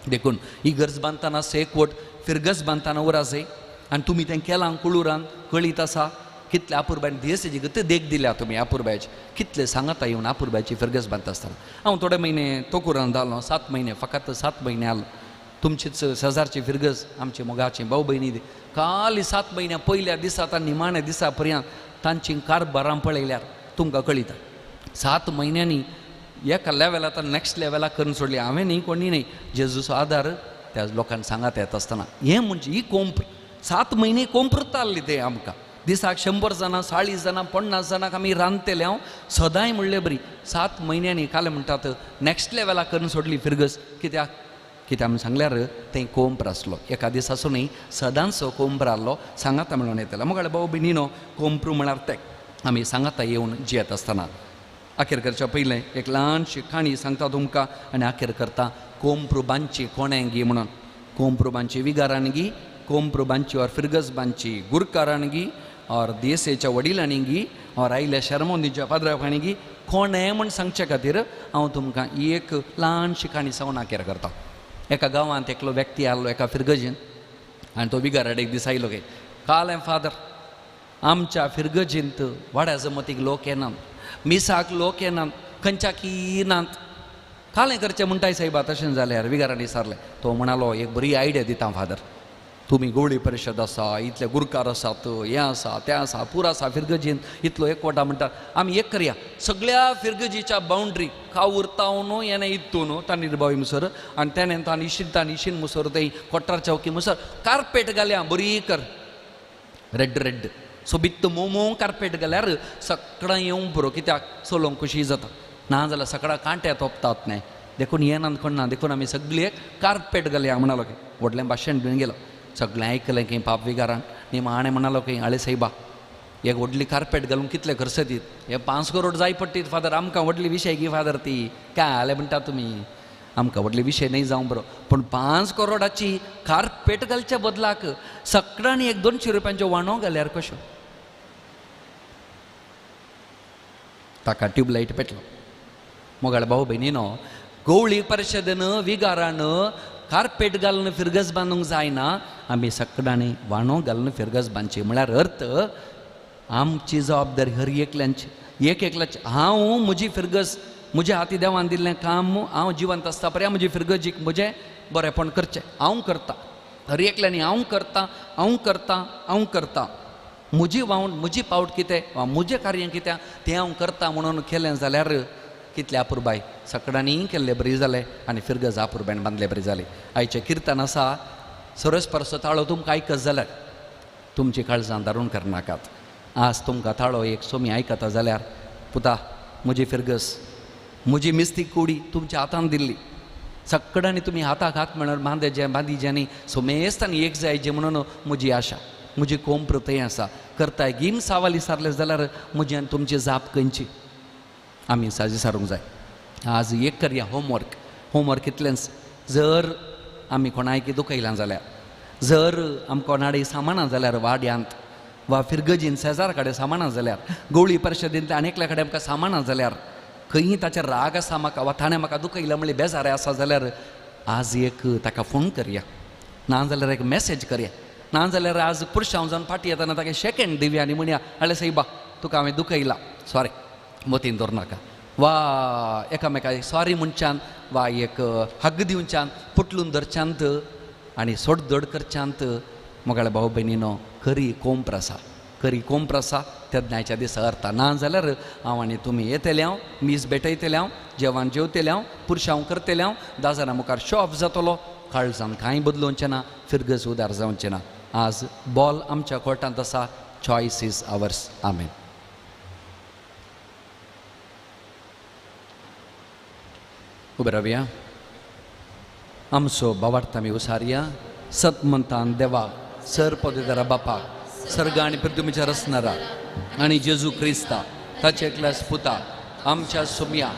B: देखून इगर्ज बांदतना एकवट फिरगज बांदतना उराजय आनी तुमी तें केलां कुळुरान कळीत आसा कितले अपुरबायन दियेसेची गत देख दिल्या तुमी अपुरबायची कितले सांगाता येवन अपुरबायची फिरगज बांदता आसतना. हांव थोडे म्हयने तोकुरान जालो 7 म्हयने फकत 7 म्हयने आलो. तुमचीच शेजारची फिरगज आमची मोगाची भाव भयणी काली 7 म्हयन्या पयल्या दिसा आतां निमाण्या दिसा पर्यंत तांची कारभारां पळयल्यार तुमकां कळिता 7 म्हयन्यांनी एका लेवला आतां नॅक्स्ट लेवलाक करून सोडली. हांवें न्ही कोणी न्ही जेजूचो आदार त्या लोकांक सांगात येता आसतना. हें म्हणजे ही कोंप्र 7 म्हयने कोंप्र ताल्ली ते आमकां दिसाक 100 जाणां 40 जाणां 50 जाणांक आमी रांदतले हांव सदांय म्हणले बरी 7 म्हयन्यांनी काल म्हणटात नॅक्स्ट लेवलाक करून सोडली फिरगज. कित्याक कित्याक आमी सांगल्यार थंय कोंप्र आसलो एका दिसाचो न्ही सदांचो कोंप्र आहलो सांगाता म्हणून येतलो. मुखार भाव भयणीनो कोंप्र म्हळ्यार ते आमी सांगाता येवन जियेत आसतना. आखेर करच्या पयलें एक ल्हानशी काणी सांगता तुमकां आनी आखेर करता कोंप्र बांदची कोणेंगी म्हणून. कोंप्र बांदची विगारानगी कोंप्र बांदची और फिरगज बांदची गुरकारानगी और देसेच्या वडिलांनी और आयल्या शर्मोंदीच्या पाद्रांनी कोणें म्हूण सांगचे खातीर हांव तुमकां एक ल्हानशी काणी सांगून आखेर करता. एका गांवांत एकलो व्यक्ती आहलो एका फिरगजीन आनी तो विगाराड एक दीस आयलो गे काल फादर आमच्या फिरगजींत वाड्या जमतीक लोक येनात मिसाक लोक येनात खंयच्या नात कालें करचें म्हणटाय सायबा तशें जाल्यार विगारांनी विचारलें. तो म्हणालो एक बरी आयडिया दिता फादर तुमी गोवळी परिशद आसा इतले गुरकार आसात हें आसा तें आसा पुरो आसा फिरगजीन इतलो एकवटा म्हणटा आमी एक करया सगळ्या फिरगजीच्या बावंड्री कावुरता न्हू येणें इत्तू न्हू तांणी बावी मुसर आनी तेणें तांणी इशीन तांणी इशीन मुसर थंय कोट्टार चौकी मुसर कार्पेट घालया बरी कर रेड रेड सोबीत मोव मोव कार्पेट घाल्यार सगळां येवंक पुरो कित्याक चलोवंक खुशी जाता ना जाल्यार सगळ्या कांट्या तोपतात न्ही देखून येनात कोण ना देखून आमी सगळी एक कार्पेट घालया म्हणालो की व्हडलें भाशण बीन गेलो. सगळें आयकलें की पाप विगारान निमाणें म्हणालो की आळे सायबा एक व्हडली कार्पेट घालून कितले खर्च दीत, हे 5 करोड जाय पडटीत फादर, आमकां व्हडली विशय की फादर ती काय आले म्हणटा तुमी, आमकां व्हडली विशय न्हय जावं बरो, पूण 5 करोडाची कार्पेट घालच्या बदलाक सगळ्यांनी एक 200 रुपयांच्यो वाणो घाल्यार कश्यो? ताका ट्यूबलायट पेटलो. मोगाळ भाऊ भयणीनो, गवळी परिशदेन विगारान कार्पेट घालून फिरगज बांदूंक जायना, आमी सगळ्यांनी वाणो घालून फिरगज बांदची. म्हळ्यार अर्थ आमची जबाबदारी हर एकल्यांची, एक एकल्याची. हांव म्हजी फिरगज म्हज्या हाती देवान दिल्लें काम हांव जिवंत आसता पर्यंत म्हजी फिरगजीक म्हजें बरेंपण करचें हांव करता. हर एकल्यांनी हांव करता, हांव करता, हांव करता, म्हजी वावण म्हजी पावट कितें वा म्हजें कार्य कितें तें हांव करता म्हणून केलें जाल्यार कितले अपुरबाय सगळ्यांनी केल्ले बरी जालें आनी फिरगज अपुरबायन बांदले बरी जालें. आयचें किर्तन आसा सरस परसो ताळो तुमकां आयकत जाल्यार तुमची काळजां दारून करनाकात. आज तुमकां ताळो एक सोमी आयकता जाल्यार पुता म्हजी फिरगज म्हजी मिस्ती कुडी तुमच्या हातान दिल्ली, सगळ्यांनी तुमी हाताक हात म्हणून बांदे बांदिज्यांनी सोमेस्तान एक जायचे म्हणून म्हजी आशा म्हजी कोंप्र थंय आसा. करताय गीम सावाली सारले जाल्यार म्हजी आनी तुमची जाप खंयची? आमी साजी सारूंक जाय. आज एक करया होमवर्क. होमवर्क इतलेंच, जर आमी कोणायकी दुखयलां जाल्यार, जर आमकां कोणाडे सामानां जाल्यार वाड्यांत वा फिरगजीन शेजार कडेन सामानां जाल्यार, गवळी परिशदेंतल्या आनी एकल्या कडेन आमकां सामानां जाल्यार, खंयी ताचेर राग आसा म्हाका वा ताणें म्हाका दुखयलां म्हणल्यार बेजार आसा जाल्यार आज एक ताका फोन करया, ना जाल्यार एक मॅसेज करया, ना जाल्यार आज पुरशांव जावन फाटीं येतना ताका शेकेंड दिवया आनी म्हणया हाडले सायबा तुका हांवें दुखयलां, सॉरी मतीन दवर नाका, वा एकामेका सॉरी म्हणच्यान वा एक हग्ग दिवच्यान पुटलून धरच्यांत आनी सोडदोड करच्यांत मोगाळ भाव भयणीनो खरी कोंप्र आसा, खरी कोंप्र आसा तेन्नाच्या दिसा अर्थ. ना जाल्यार हांव आनी तुमी येतले हांव मीस भेटयतले हांव, जेवण जेवतले हांव, पुरशांव करतले हांव, दाजारा मुखार शो ऑफ जातलो, काळजान कांय बदलोवचें ना, फिरगज उदार जावचें ना. आज बॉल आमच्या कोर्टांत आसा, चॉयस is ours. आमेन. उबे रावया. आमचो बावार्थ आमी उसारया. सतमंतान देवा सर पदवीधरा बापाक सर्ग आनी पृथ्वीच्या रचणारा आनी जेजू क्रिस्ता ताचे एकल्यास पुता आमच्या सुमया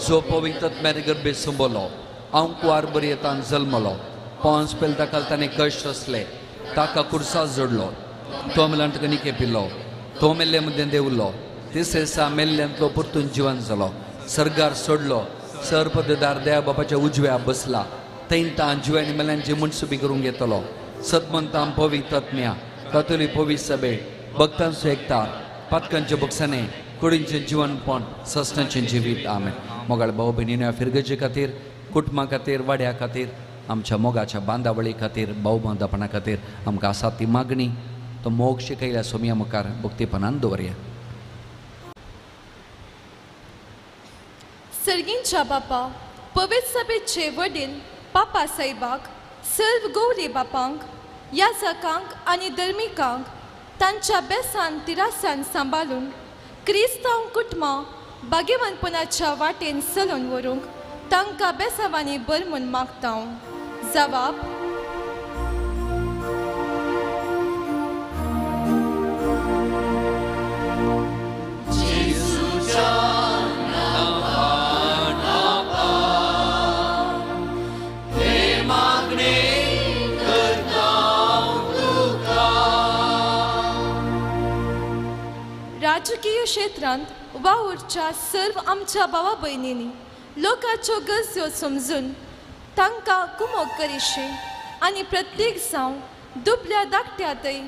B: जो पवित्र आत्म्यान गर्भे संबलो, हांव कुवार बरयतान जल्मलो, पोंस पेल ताका ताणें कश्ट सोंसले, ताका कुर्सा जोडलो, तो मेल्यान ताका निके पिलो, तो मेल्ले मदें देवलो, तिसरे दिसा मेल्ल्यांतलो परतून जिवन जालो, सर्गार सोडलो, सर पदवीदार देवा बापाच्या उजव्या बसला, थंय जिव्यानी मेल्यांची मनसुबी करूंक येतलो. सतमंतां पवित्र आत्म्या कातोली पवित्र सभे भक्तांचो एकता पातकांचे बक्षाने कुडींचें जिवनपण सस्नाचें जिवीत. आमेन. मोगाळ भाव भयणीनो, फिरगजे खातीर, कुटुंबा खातीर, वाड्या खातीर, आमच्या मोगाच्या बांदावळी खातीर, भाव बांदापणा खातीर आमकां आसा ती मागणी तो मोग शिकयल्या सोमया मुखार भक्तीपणान दवरया.
I: सर्गींच्या बापा पवित्र सभेचे वडील पापा साहेबाक, सर्व गौरी बापांक, याजकांक आनी धर्मिकांक तांच्या बेसान तिरासान सांबाळून क्रिस्तांव कुटुंबां भाग्यवानपणाच्या वाटेन चलोवन व्हरूंक तांकां बेसावांनी बर म्हूण मागता. जवाब. राजकीय क्षेत्रांत वावुरच्या सर्व आमच्या भावा भयणींनी लोकांच्यो गरजो समजून तांकां कुमोक करिशी आनी प्रत्येक जावं दुबल्या धाकट्यांतय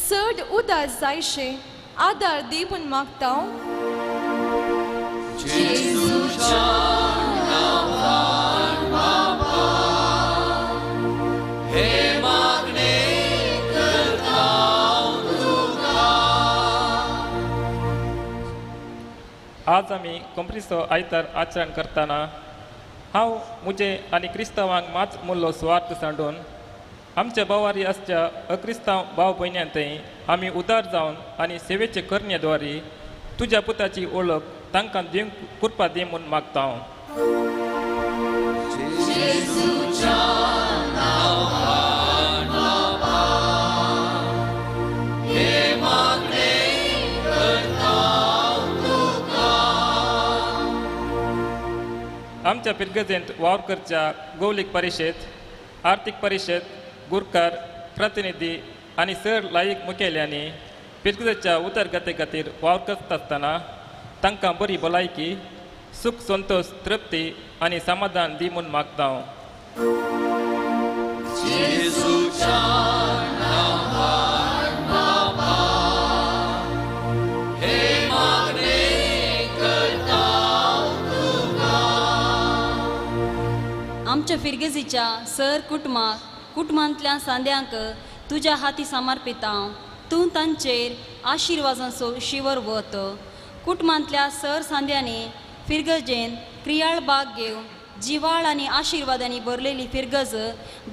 I: चड उदार जायशे आदार दी म्हूण मागता.
J: आज आमी कोंप्रिसो आयतार आचरण करतना हांव म्हजे आनी क्रिस्तांवांक मात मुल्लो सुवार्थ सांडून आमच्या भावारी आसच्या अक्रिस्तांव भाव भयण्यांतय आमी उदार जावन आनी सेवेचे करणे द्वारे तुज्या पुताची ओळख तांकां दिवंक कृपा दी म्हूण मागता हांव. आमच्या पिरगजेंत वावर करच्या गौलीक परिशेद, आर्थीक परिशेद, गुरकार प्रतिनिधी आनी सर लायक मुखेल्यांनी पिरगजेच्या उदरगते खातीर वावर करता आसतना तांकां बरी भलायकी, सुख, संतोष, तृप्ती आनी समाधान दी म्हूण मागता हांव.
K: आमच्या फिरगेजीच्या सर कुटुंबाक, कुटुंबांतल्या सांद्यांक तुज्या हाती समर्पिता. तूं तांचेर आशिर्वादांचो शिवर वत. कुटुंबांतल्या सर सांद्यांनी फिरगजेन क्रियाळ बाग घेवन जिवाळ आनी आशिर्वादांनी भरलेली फिरगज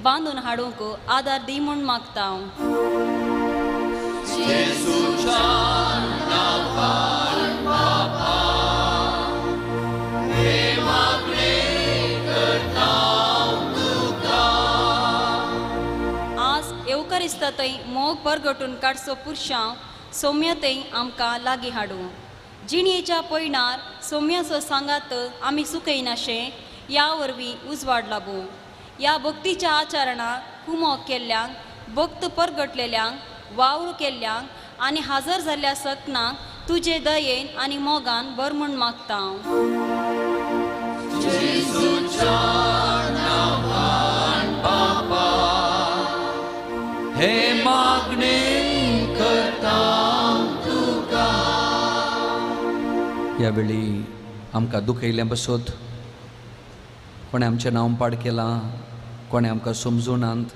K: बांदून हाडूंक आदार दी म्हूण मागता. आज येवकारिस्तांतय मोग परगटून काडचो पुरशांव सोम्यातय आमकां लागीं हाडूं. जिणेच्या पयणार सोम्याचो सांगात आमी सुकयनाशें ह्या वरवीं उजवाड लागूं. ह्या भक्तीच्या आचरणाक कुमोक केल्ल्यांक, भक्त परगटलेल्यांक, वावर केल्ल्यांक आनी हाजर जाल्ल्या सकनाक तुजे दयेन आनी मोगान भर म्हूण मागता.
B: हे मागणे करता तुका. ह्या वेळी आमकां दुखयलें बसत, कोणें आमचें नांव पाड केलां, कोणें आमकां समजुनात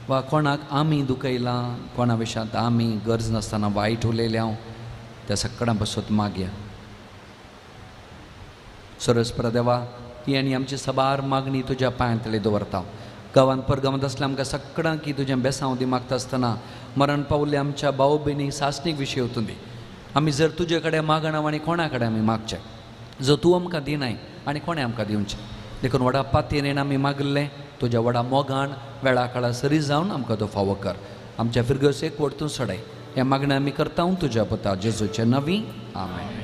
B: वा कोणाक आमी दुखयलां, कोणा विशयांत आमी गरज नासतना वायट उलयल्या, त्या सगळ्यां बसत मागया. सरस्पर देवा, ही आनी आमची सबार मागणी तुज्या पांयांतले दवरता. गांवांत परगांवांत आसल्या आमकां सगळ्यांक की तुजें बेसांव दी मागता आसतना मरण पावल्ले आमच्या भाव भयणी सासणीक विशय वतून दी. आमी जर तुजे कडेन मागणा आनी कोणा कडेन आमी मागचें, जो तूं आमकां दिनाय आनी कोणें आमकां दिवचें. देखून व्हडा पातयेन आमी मागिल्लें तुज्या व्हडा मोगान वेळा काळा सरी जावन आमकां तो फावो कर. आमच्या फिरगसेक वरतून सडाय. हें मागणें आमी करता तुज्या पुता जेजूचे नवी. आमेन.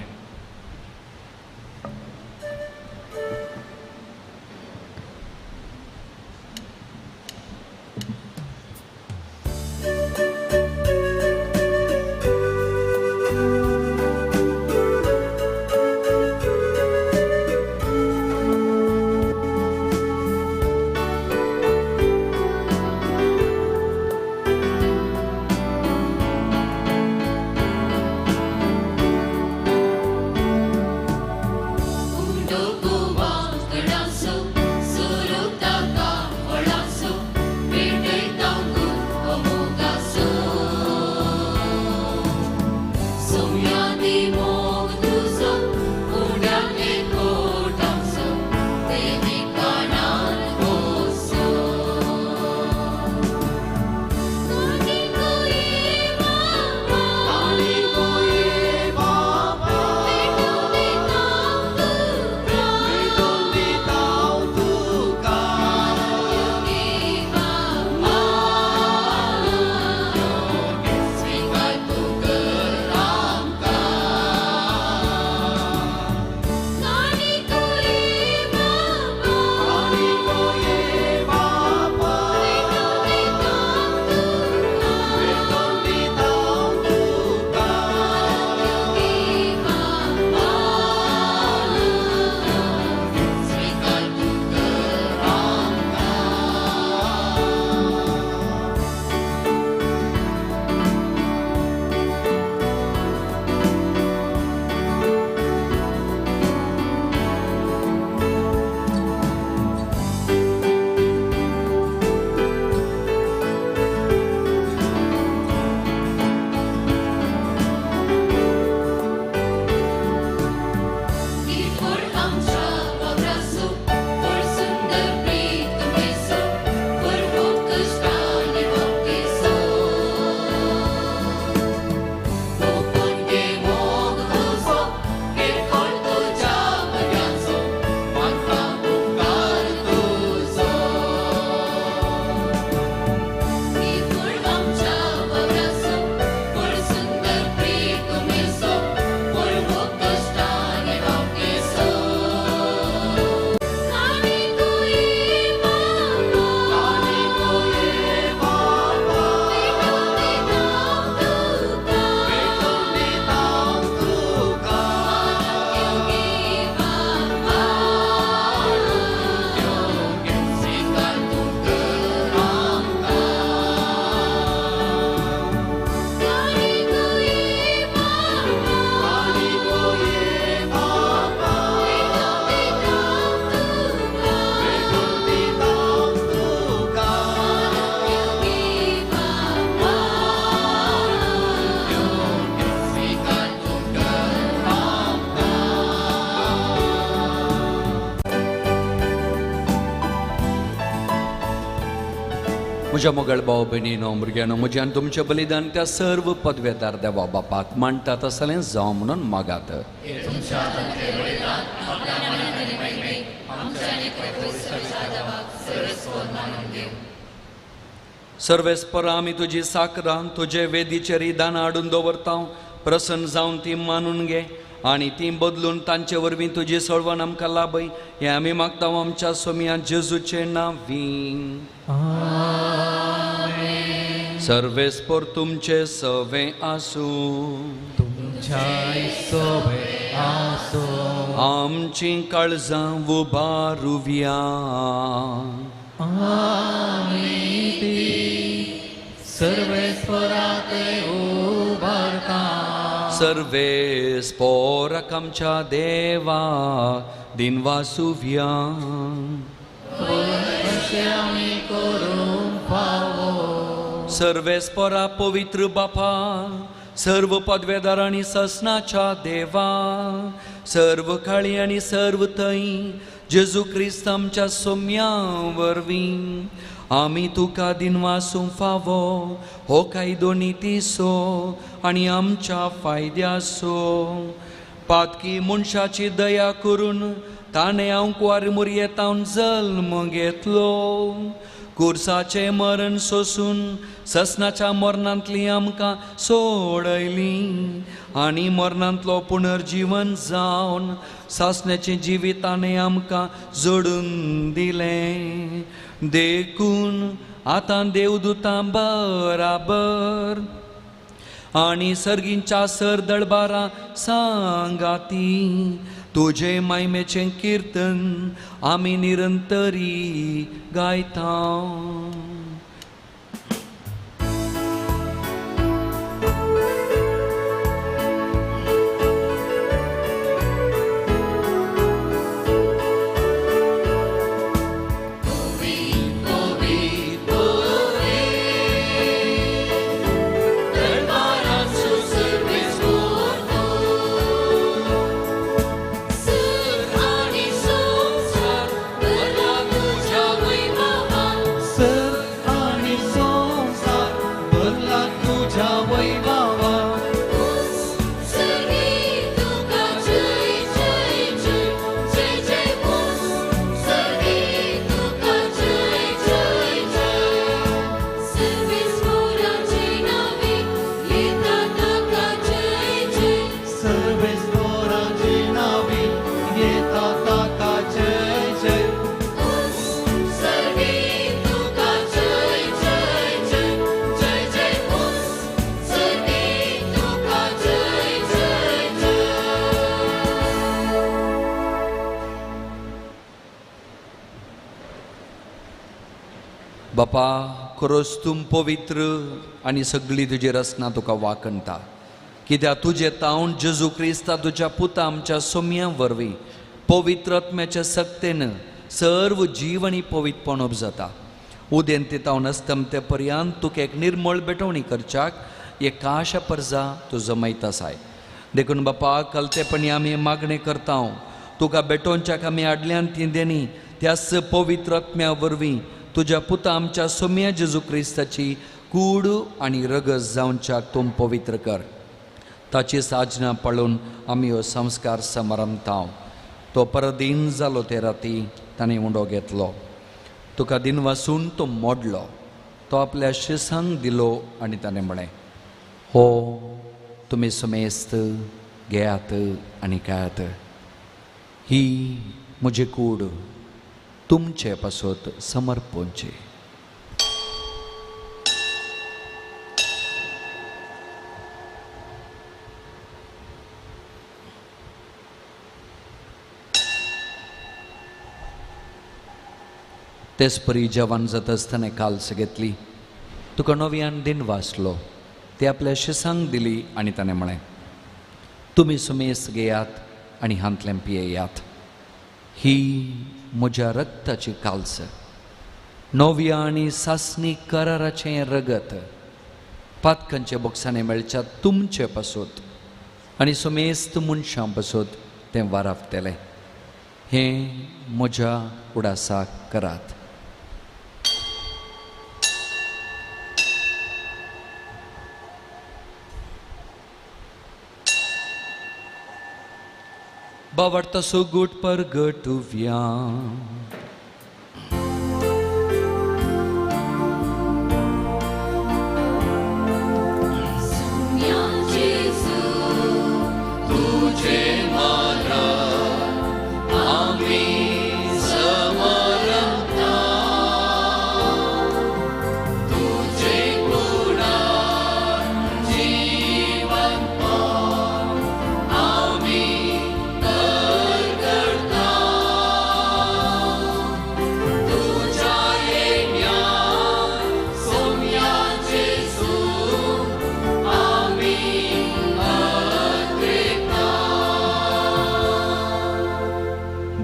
B: म्हज्या मोगल भाव भयणीनो भुरग्यांनो म्हज्यान तुमचें बलिदान त्या सर्व पदवेदार देवा बापाक मांडटा तसलें जावं म्हणून मागात. सर्वेस्परा आमी तुजी साकरां तुजे वेदीचेर दानां हाडून दवरता, प्रसन्न जावन ती मानून घे आनी ती बदलून तांचे वरवीं तुजी सळवण आमकां लाभय, हें आमी मागता आमच्या सोमया जेजूचे नांवी. सर्वेस्पर तुमचे सवे आसूं, आमची काळजां उबारुया. सर्वेस्पोराक आमच्या देवा दिनवासुव्या. सर्वेस्पोरा पवित्र बापा, सर्व पदवेदार आनी ससनाच्या देवा, सर्व काळी आनी सर्व थंय जेजू क्रिस्त आमच्या सोम्या वरवीं आमी तुका दिनवासूंक फावो हो कायदो नितीचो आनी आमच्या फायद्याचो. पातकी मनशाची दया करून ताणें आंकवार मुरयेतावन जल्म घेतलो, कुर्साचें मरण सोसून ससनाच्या मरणांतली आमकां सोडयली आनी मरणांतलो पुनर्जीवन जावन सासण्याचें जिवीत ताणें आमकां जोडून दिलें. देखून आतां देवदूतां बराबर आनी सर्गींच्या सरदळबारा सांगाती तुजे मायमेचें किर्तन आमी निरंतरी गायता. बापा खरोच तूं पवित्र आनी सगळी तुजी रचना तुका वाखणटा, कित्याक तुजें तावन जेजू क्रिस्ता तुज्या पुता आमच्या सोम्या वरवीं पवित्र आत्म्याच्या सक्तेन सर्व जीव आनी पवित्रपण उपजता. उदेंते तावन अस्तमते पर्यंत तुका एक निर्मळ भेटवणी करच्याक एकाशा परजा तूं जमयत आसाय. देखून बापा कलतेपणी आमी मागणें करता, तुका भेटोवच्याक आमी आडल्यान ती देणी त्याच पवित्र आत्म्या वरवीं तुज्या पुता आमच्या सोम्या जेजू क्रिस्ताची कूड आनी रगत जावच्याक तूं पवित्र कर. ताची साजना पळोवन आमी हो संस्कार समारंभता. तो परदीन जालो ते राती ताणें उंडो घेतलो, तुका दिनवासून तो मोडलो, तो आपल्या शिसांक दिलो आनी ताणें म्हळें, हो तुमी समेस्त घेयात आनी खायात, ही म्हजी कूड तुमचे पासत समर्पणची. तेच परी जवान जाता आसतना काल्स घेतली, तुका नव्यान दिन वाचलो, ते आपल्या शिसांक दिली आनी ताणें म्हळें, तुमी सुमेस घेयात आनी हांतलें पियेयात, ही म्हज्या रक्ताची काल्स, नव्या आनी सासणी कराराचें रगत, पातकांच्या बोक्सांनी मेळच्या तुमचे पासत आनी सुमेस्त मनशां पासत तें वारावतलें. हें म्हज्या उडासाक करात. बावडता सुगूट परगटुव्या.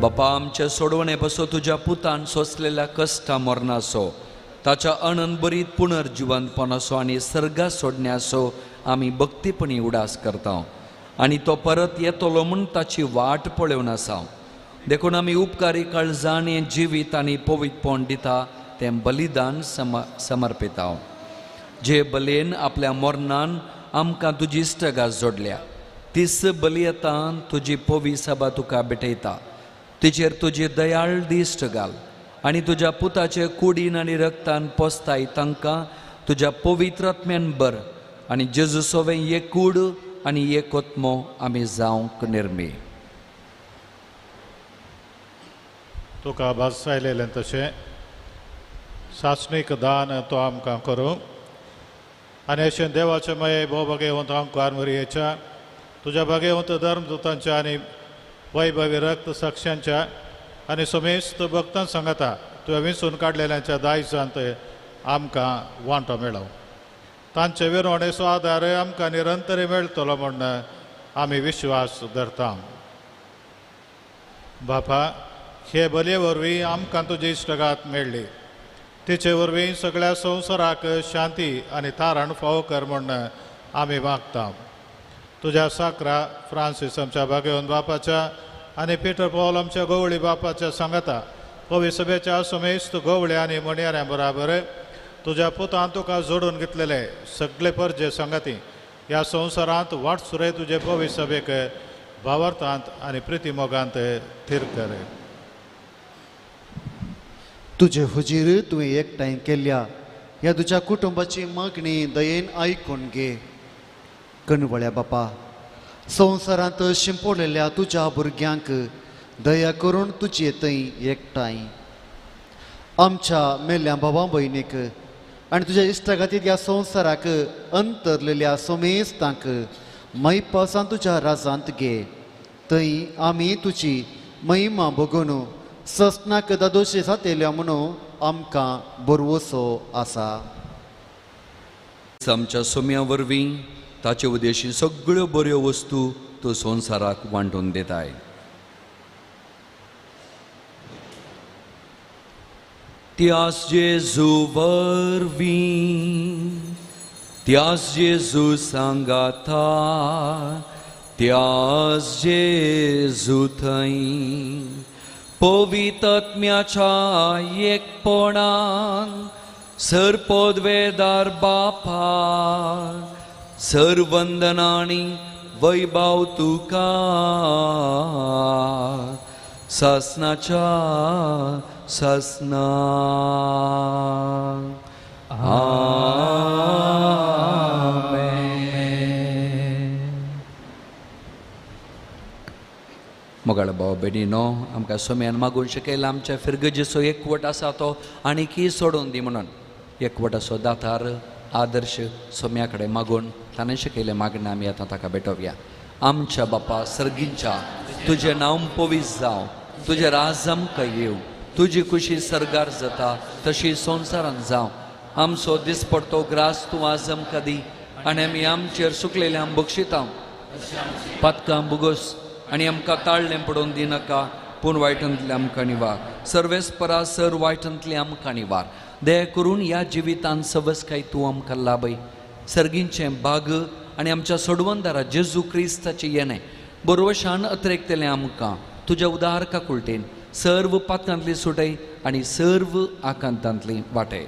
B: बापा आमच्या सोडवणे बसो तुज्या पुतान सोंसलेल्या कश्टा मरणाचो ताच्या अनंत पुनर्जिवंतपणाचो आनी सर्गा सोडण्याचो आमी भक्तीपणी उडास करता आनी तो परत येतलो म्हूण ताची वाट पळोवन आसा. देखून आमी उपकारी काळजान हें जिवीत आनी पवित्रपण दिता तें बलिदान समर्पिता जे बलयेन आपल्या मरणान आमकां तुजी इश्टगात जोडल्या तीस बलियतान तुजी पवी सभा तुका भेटयता तिचेर तुजी दयाळ दिश्ट घाल आनी तुज्या पुताचे कुडीन आनी रक्तान पोसताय तांकां तुज्या पवित्र आत्म्यान बर आनी जेजू सोवें एक कूड आनी एक आत्मो आमी जावंक निर्मी.
L: तुका भास आयलेलें तशें सासणीक दान तो आमकां करूं आनी अशें देवाचें माये भोव भगेवंत आमकां मरयेच्या तुज्या भगेवंत धर्मदूतांच्या आनी वैभवी रक्त साक्षांच्या आनी समेस्त भक्तां सांगता तुवें विंचून काडलेल्यांच्या दायजांत आमकां वांटो मेळो. तांचे विरोणेचो आदार आमकां निरंतर मेळटलो म्हूण आमी विश्वास धरता. बापा हे बलये वरवीं आमकां तुजी इश्टगात मेळ्ळी तिचे वरवीं सगळ्या संवसाराक शांती आनी तारण फावो कर म्हूण आमी मागता. तुज्या साकरा फ्रांसीस आमच्या भागेवन बापाच्या आनी पिटर पॉल आमच्या गवळी बापाच्या सांगता पवी सभेच्या समेस्त गवळी आनी म्हणयाऱ्यां बराबर तुज्या पुतान तुका जोडून घेतलेले सगळे परजे सांगाती ह्या संवसारांत वाटसुरे तुजे पवी सभेक भावार्थांत आनी प्रितीमोगांत थीर कर.
A: तुजे हुजीर तुवें एकठांय केल्या ह्या तुज्या कुटुंबाची मागणी दयेन आयकून घे. कणवळ्या बापा संवसारांत शिंपडलेल्या तुज्या भुरग्यांक दया करून तुजे थंय एकठांय आमच्या मेल्ल्या भावा भयणीक आनी तुज्या इश्टा खातीर ह्या संवसाराक अंतरलेल्या समेस्तांक मैपासान तुज्या राजांत घे. थंय आमी तुजी महिमा भोगून ससनाक दादोशी जातेल्या म्हणून आमकां बरवसो आसा.
B: आमच्या सोम्या वरवीं ताचे उद्देशी सगळ्यो बऱ्यो वस्तू तूं संवसाराक वांटून दिताय. त्यास जेजू वरवीं त्यास जेजू सांगाता त्यास जेजू थंय पवित्र आत्म्याच्या एकपणान सरपदवेदार बापा सर्वंदनानी वैभव तुका सासनाच्या सासना. आमेन. मोगाळ भाव भयणीनो आमकां सोम्यान मागून शिकयला आमच्या फिरगजेचो एकवट आसा तो आनीकय सोडून दी म्हणून एकवटाचो दातार आदर्श सोम्या कडेन मागून ताणें शिकयलें मागणें आमी आतां ताका भेटोवया. आमच्या बापा सर्गींच्या तुजें नांव पवित्र जावं, तुजें राज आमकां येवं, तुजी खुशी सर्गार जाता तशी संवसारांत जावं. आमचो दिसपडतो ग्रास तूं आज आमकां दी आनी आमी आमचेर सुकलेलें आम बक्षिता. पातकां भोगोस आनी आमकां ताळ्ळें पडोवन दिनाका पूण वायटांतलें आमकां निवार. सर्वेस्परा सर वायटांतलें आमकां निवार. दया करून ह्या जिवितान सवसकाय तूं आमकां लाभय. सर्गींचें भाग आनी आमच्या सोडवंदारा जेजू क्रिस्ताचें येणें बरोवशान अत्रेकतलें आमकां तुज्या उदार काकुळटेन सर्व पातकांतली सुटय आनी सर्व आकांतांतली वाटय.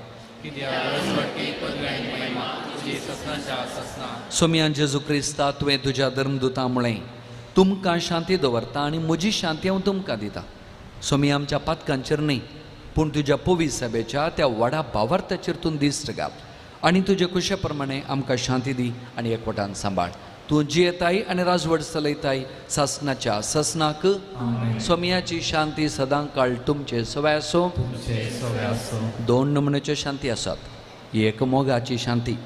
B: सोमयान जेजू क्रिस्ता तुवें तुज्या धर्मदुता म्हळें तुमकां शांती दवरता आनी म्हजी शांती हांव तुमकां दिता. सोमी आमच्या पातकांचेर न्ही पूण तुज्या पवी सभेच्या त्या व्हडा भावार्थाचेर तूं दिश्ट घाल आनी तुजे कुशे प्रमाणे आमकां शांती दी आनी एकवटान सांबाळ. तूं जियेताय आनी राजवट चलयताय सासनाच्या ससनाक. सोमयाची शांती सदां काळ तुमचे सवय आसूं. दोन नमुन्याच्यो शांती आसात. एक मोगाची शांती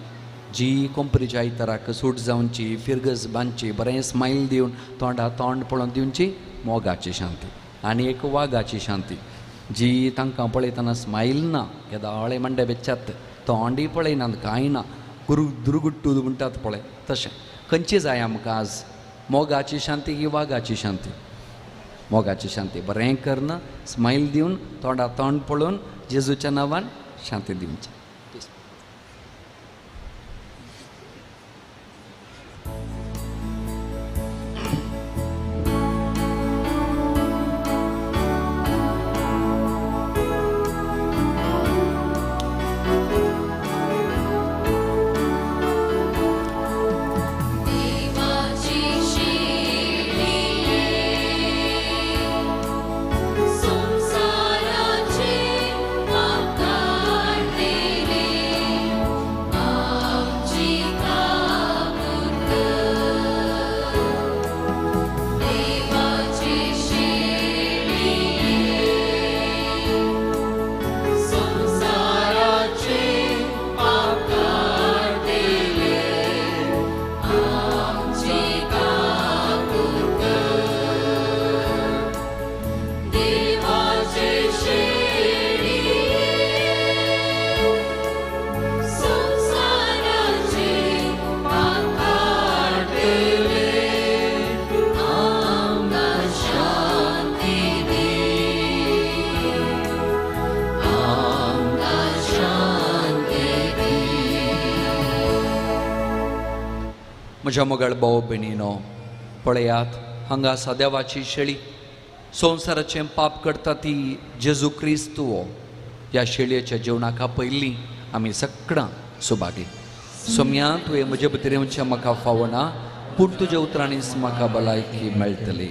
B: जी कोंपरीच्या आयताराक सूट जावची, फिरगज बांदची, बरें स्मायल दिवन तोंडा तोंड पळोवन दिवची मोगाची शांती. आनी एक वागाची शांती जी तांकां पळयतना स्मायल ना, केदाळे मांडे बेच्यात तोंडय पळयनात कांय ना, गुरू दुर्गुट्टू म्हणटात पळय तशें. खंयची जाय आमकां आज, मोगाची शांती की वागाची शांती? मोगाची शांती. बरें करना स्मायल दिवन तोंडा तोंड पळोवन जेजूच्या नांवान शांती दिवची. म्हज्या मोगाळ भाव भयणीनो, पळयात हांगा आसा देवाची शेळी, संवसाराचें पाप करता ती जेजू क्रिस्तू. ह्या शेळयेच्या जेवणाक पयलीं आमी सगळां सुभागी. सोम्या, तुवें म्हजे भितर येवचें म्हाका फावना, पूण तुज्या उतरांनीच म्हाका भलायकी मेळटली.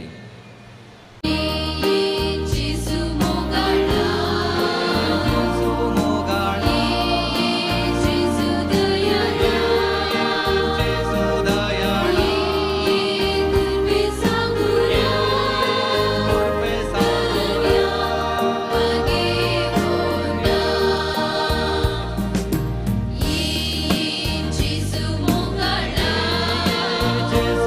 H: Jesus.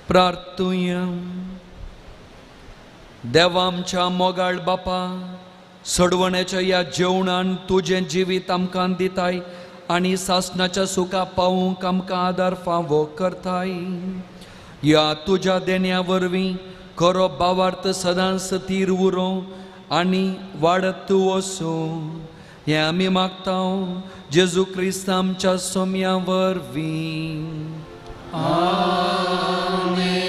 B: प्रार्थुया. देवा आमच्या मोगाळ बापा, सोडवण्याच्या ह्या जेवणान तुजें जिवीत आमकां दिताय आनी सासणाच्या सुखा पावूंक आमकां आदार फावो करताय. ह्या तुज्या देण्या वरवीं खरो भावार्थ सदांच थीर उरो आनी वाडत वसूं, हें आमी मागता जेजू क्रिस्त आमच्या सोम्या वरवीं. आमेन.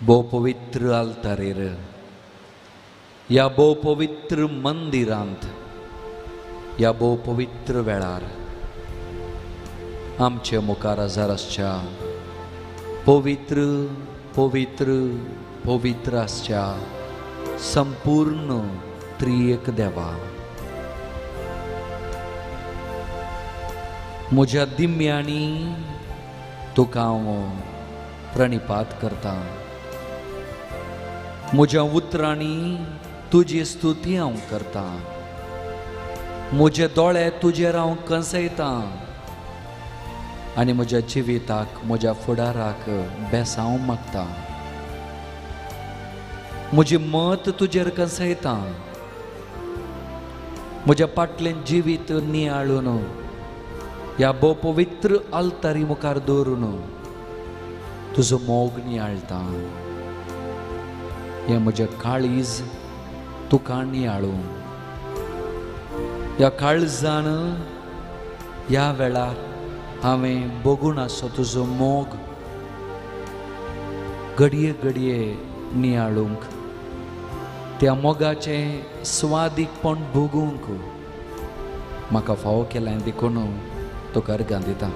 B: भोव पवित्र आल्तारेर ह्या भोव पवित्र मंदिरांत ह्या भोव पवित्र वेळार आमचे मुखार आजार आसच्या पवित्र पवित्र पवित्र आसच्या संपूर्ण त्रिएक देवा, म्हज्या दिम्यांनी तुका हांव प्रणिपात करता, म्हज्या उतरांनी तुजी स्तुती हांव करता, म्हजे दोळे तुजेर हांव कंसयतां आनी म्हज्या जिविताक म्हज्या फुडाराक बेसांव मागता, म्हजें मत तुजेर कंसयता, म्हज्या फाटलें जिवीत नियाळून ह्या भोव पवित्र आल्तारी मुखार दवरून तुजो मोग नियाळटा. हें म्हजें काळीज तुका नियाळूं, ह्या काळजान ह्या वेळार हांवें बगून आसो तुजो मोग घडये घडये नियाळूंक, त्या मोगाचें स्वादीकपण भोगूंक म्हाका फावो केलें देखून तुका अर्गां दिता.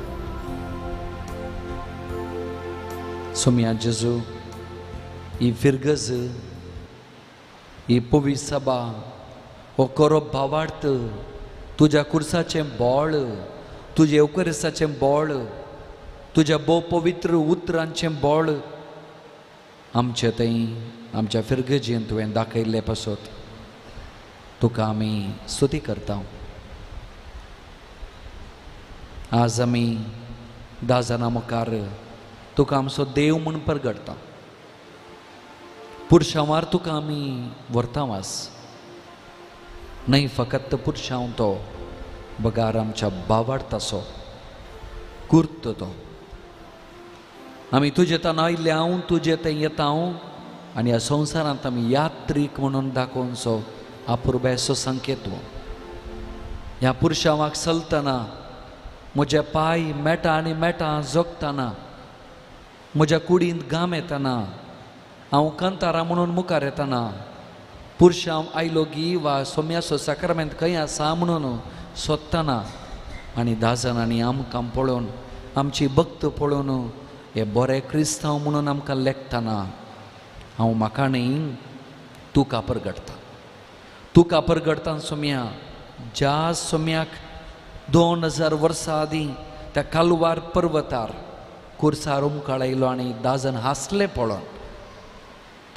B: सोम्या जेजू, ही फिरगज, ही पवी सभा, हो करो भावार्थ, तुज्या कुर्साचें बोळ, तुज्या येवकरेसाचें बोळ, तुज्या भोव पवित्र उतरांचें बोळ आमचे थंय आमच्या फिरगजेन तुवें दाखयल्ले पासत तुका आमी स्तुती करता. आज आमी 10 जाणां मुखार तुका आमचो देव म्हूण परगडटा. पुरशांवार तुका आमी व्हरता वास न्हय फकत पुरशांव तो बगार आमच्या बावार्थाचो कुर्त तो. आमी तुजे तान आयिल्ले हांव तुजे थंय येता हांव आनी ह्या संवसारांत आमी यात्रीक म्हणून दाखोवचो अपुरबायेचो संकेत. ह्या पुरशांवाक चलतना म्हजे पांय मेटा आनी मेटा जोगतना, म्हज्या कुडींत घाम येतना, हांव कंतारा म्हणून मुखार येतना, पुरशांव आयलो गी वा सोम्याचो साक्रामेंत खंय आसा म्हणून सोदतना आनी 10 जाणांनी आमकां पळोवन आमची भक्त पळोवन हे बरे क्रिस्तांव म्हणून आमकां लेखतना हांव म्हाका न्ही तुका परगडटा. तुका परगडटा सोम्या, ज्या सोम्याक 2000 वर्सां आदीं त्या कालवार पर्वतार कुर्सार उमकाळयलो आनी 10 जाण हांसले पळोवन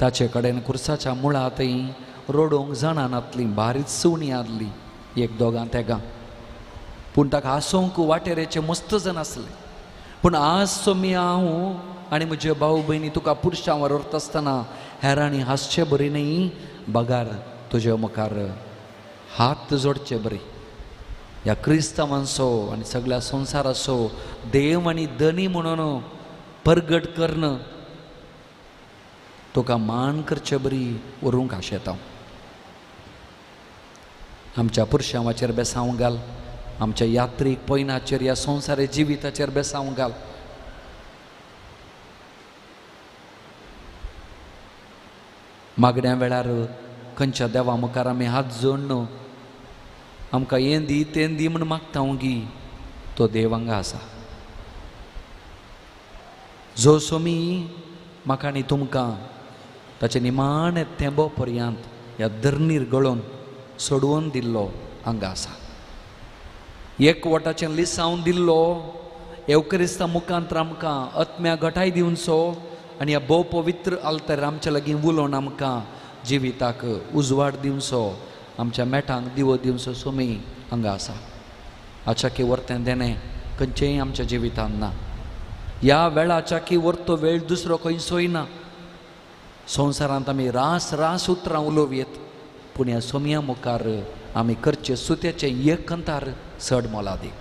B: ताचे कडेन कुर्साच्या मुळां थंय रडोवंक जाणां नातली बारीक सुणी आसली एक दोगां तेगां, पूण ताका हांसोवंक वाटेरेचे मस्त जाण आसले. पूण आज सोम्या हांव आनी म्हजे भाव भयणी तुका पुरशांवर व्हरता आसतना हेरांनी हांसचे बरी न्ही बगार तुजे मुखार हात जोडचे बरी. ह्या क्रिस्तांवांचो आनी सगळ्या संवसाराचो देव आनी धनी म्हणून परगट कर्ण तुका मान करचे बरी व्हरूंक आशेता. आमच्या पुरशांवाचेर बेसांव घाल, आमच्या यात्रीक पयनाचेर ह्या संवसारी जिविताचेर बेसांव घाल. मागण्या वेळार खंयच्या देवा मुखार आमी हात जोडून आमकां हें दी तें दी म्हूण मागता गी तो देव हांगा आसा. जो सोमी म्हाका आनी तुमकां ताचे निमाणे तेंबो पर्यंत ह्या धरणीर गळोवन सोडवून दिल्लो हांगा आसा. एक वटाचें लिसांव दिल्लो येवक्रिस्ता मुखांत आमकां आत्म्या घटाय दिवचो आनी ह्या भोव पवित्र आल्तार आमच्या लागीं उलोवन आमकां जिविताक उजवाड दिवचो, आमच्या मेटांक दिवो दिवचो सोमी हांगा आसा. आचाकी वर्तें देणें खंयचेंय आमच्या जिवितांत ना. ह्या वेळाच्याकी वर्तो वेळ दुसरो खंयचोय ना. संवसारांत आमी रास रास उतरां उलोवयेत पूण ह्या सोमया मुखार आमी करचे सुत्याचें एक कंतार चड मोलादीक.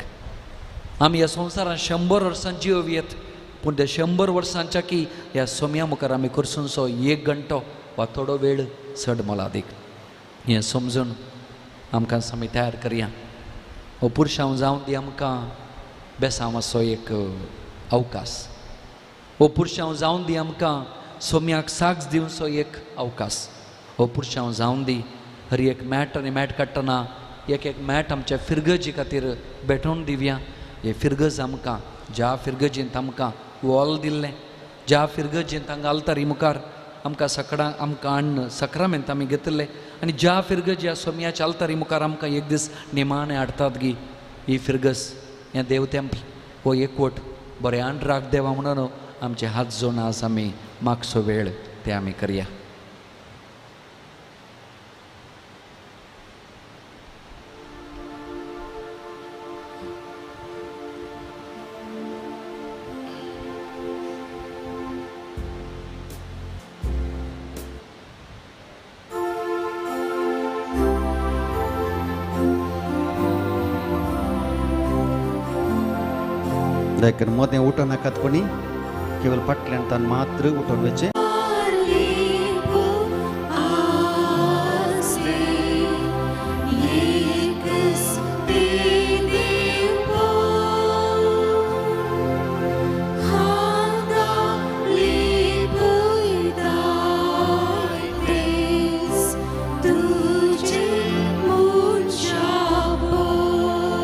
B: आमी ह्या संवसारांत 100 वर्सां जियोवयेत पूण त्या 100 वर्सांच्या की ह्या सोमया मुखार आमी करसुनचो एक घंटो वा थोडो वेळ चड मोलादीक. हें समजून आमकां आमी तयार करया. हो पुरशांव जावन दी आमकां बेसांवाचो एक अवकाश, हो पुरशांव जावन दी आमकां सोम्याक साक्ष दिवचो एक अवकाश, हो पुरशांव जावन दी हर एक मॅट आनी मॅट काडटना एक एक मॅट आमच्या फिरगजी खातीर भेटोवन दिवया. हे फिरगज आमकां ज्या फिरगजींत आमकां वॉल दिल्लें, ज्या फिरगजींत हांगा आल्तारी मुखार आमकां सकडां आमकां हाडून सक्रामेंत आमी घेतिल्ले आनी ज्या फिरगज ह्या सोम्याच्या आल्तारी मुखार आमकां एक दीस निमाणें हाडटात गी ही फिरगज हें देव तेंपल हो एकवट बऱ्यान राख देवा म्हणून आमचे हात जोडून आज आमी मागचो वेळ ते आमी करया.
A: दयाकरून मदें उठो नाकात कोणी, केवल फाटल्यान तान मात्र उठोवन वचचें.
H: तुझे मुझा बोल।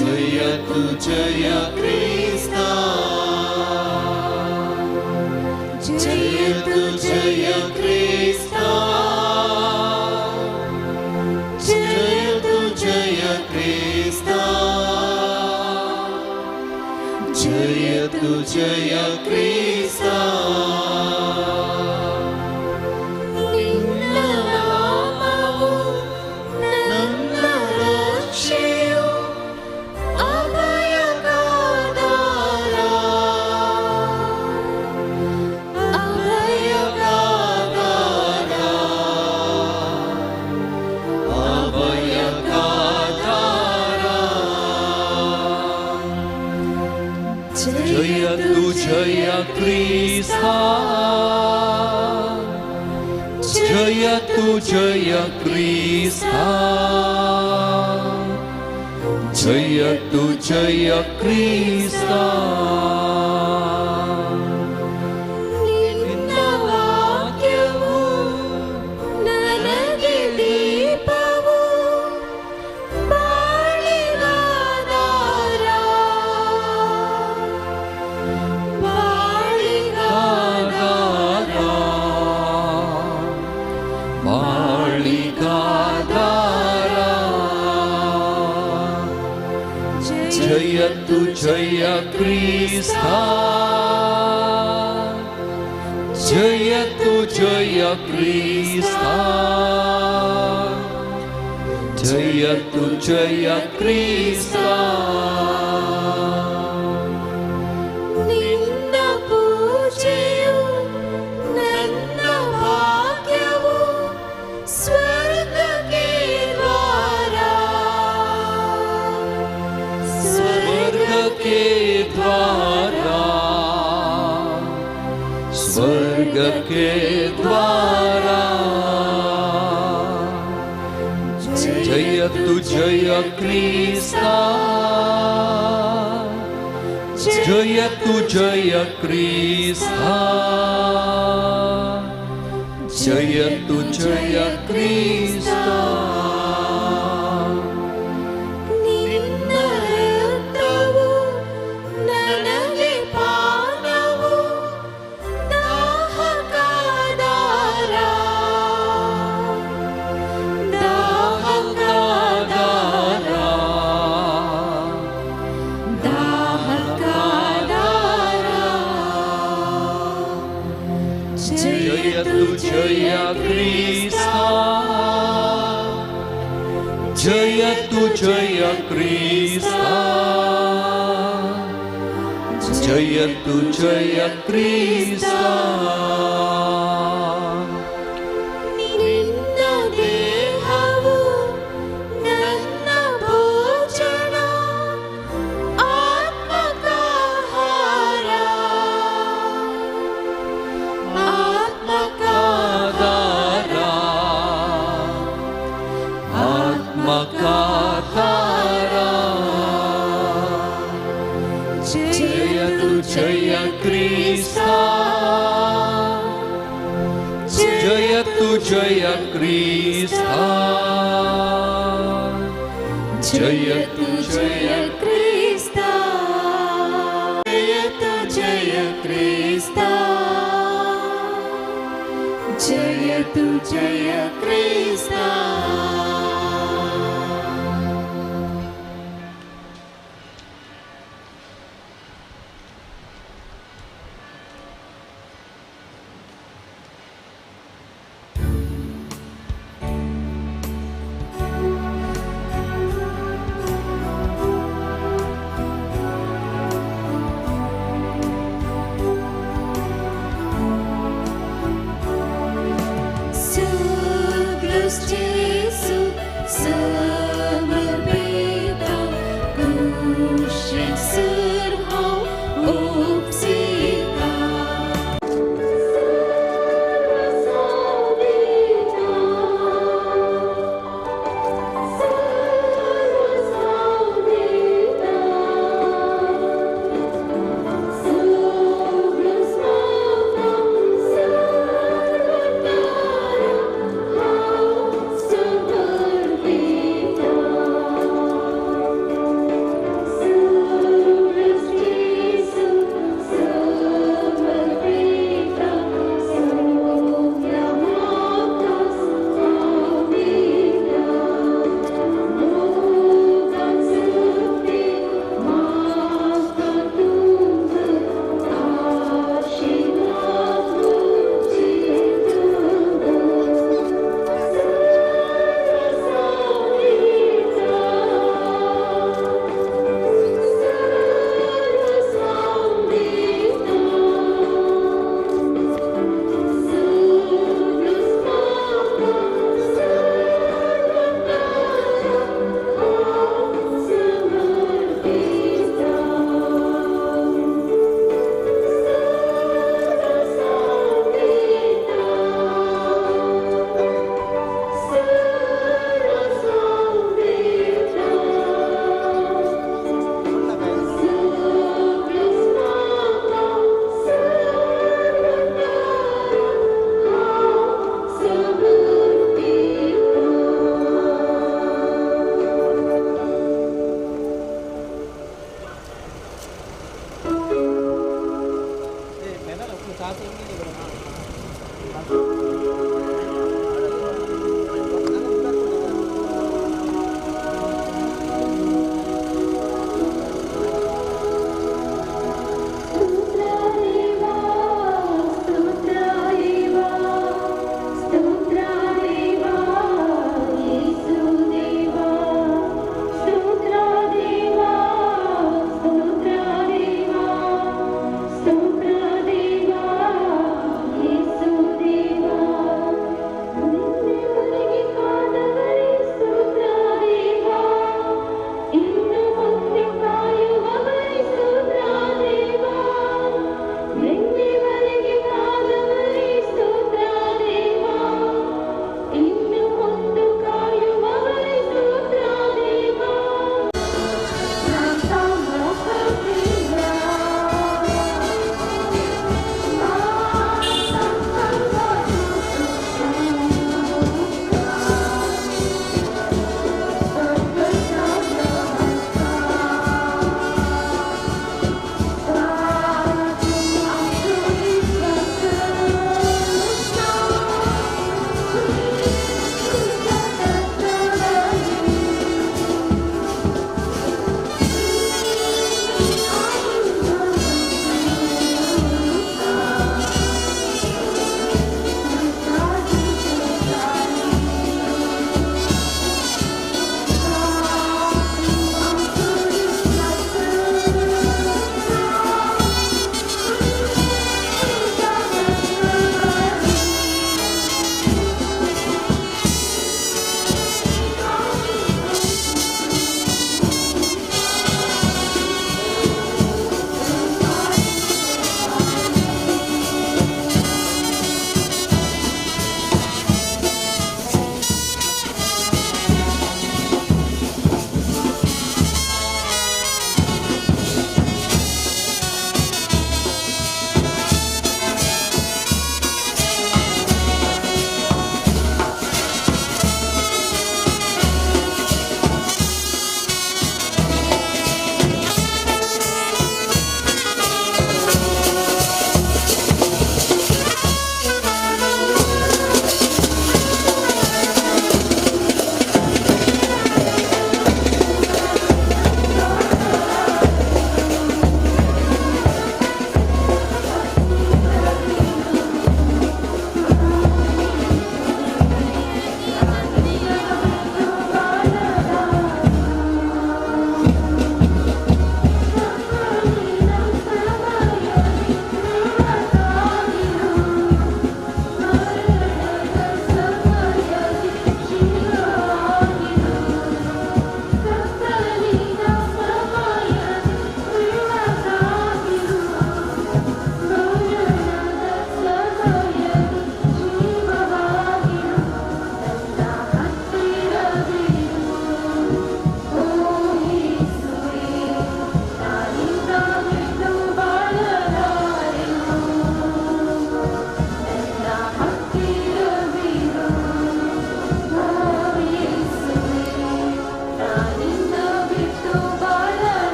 H: जयतु जय क्रिस्ता, जयतु जय क्रिस्ता, जयतु जय क्रिस्ता, जयतु जय क्रिस्ता।
B: जयतु जय क्रिस्ता, जयतु जय क्रिस्ता, जयतु जय क्रिस्ता।
H: ನಿನ್ನ ವಾಕ್ಯವು ನನಗೆ ದೀಪವು, ಬಾಳಿಗಾಧಾರ, ಬಾಳಿಗಾಧಾರ,
B: ಬಾಳಿಗಾಧಾರ. ಜಯತು ಜಯ ಕ್ರಿಸ್ತಾ, ಜಯತು ಜಯ ಕ್ರಿಸ್ತಾ, ಜಯತು ಜಯ ಕ್ರಿಸ್ತಾ.
H: ನಿನ್ನ ಪೂಜೆಯು ನನ್ನ ಭಾಗ್ಯವು, ಸ್ವರ್ಗಕ್ಕೆ ದ್ವಾರ,
B: ಸ್ವರ್ಗಕ್ಕೆ ದ್ವಾರ, ಸ್ವರ್ಗಕ್ಕೆ ದ್ವಾರ. ಜಯತು ಜಯ ಕ್ರಿಸ್ತಾ, ಜಯತು ಜಯ ಕ್ರಿಸ್ತಾ, ಜಯತು ಜಯ ಕ್ರಿಸ್ತಾ.
H: ನಿನ್ನ ರಕ್ತವು ನನಗೆ ಪಾನವು, ದಾಹಕಾಧಾರ, ದಾಹಕಾಧಾರ, ದಾಹಕಾಧಾರ.
B: ಜಯತು ಜಯ ಕ್ರಿಸ್ತಾ, ಜಯತು ಜಯ ಕ್ರಿಸ್ತಾ, ಜಯತು ಜಯ ಕ್ರಿಸ್ತಾ.
H: ನಿನ್ನ ದೇಹವು ನನ್ನ ಭೋಜನ, ಆತ್ಮಕಾಹಾರ, ಆತ್ಮಕಾಧಾರ,
B: ಆತ್ಮಕಾಧಾರ. ಜಯತು ಜಯ ಕ್ರಿಸ್ತಾ, ಜಯತು ಜಯ ಕ್ರಿಸ್ತಾ, ಜಯತು ಜಯ
H: ಕ್ರಿಸ್ತಾ, ಜಯತು ಜಯ ಕ್ರಿಸ್ತಾ, ಜಯತು ಜಯ ಕ್ರಿಸ್ತಾ. Su, Jesu,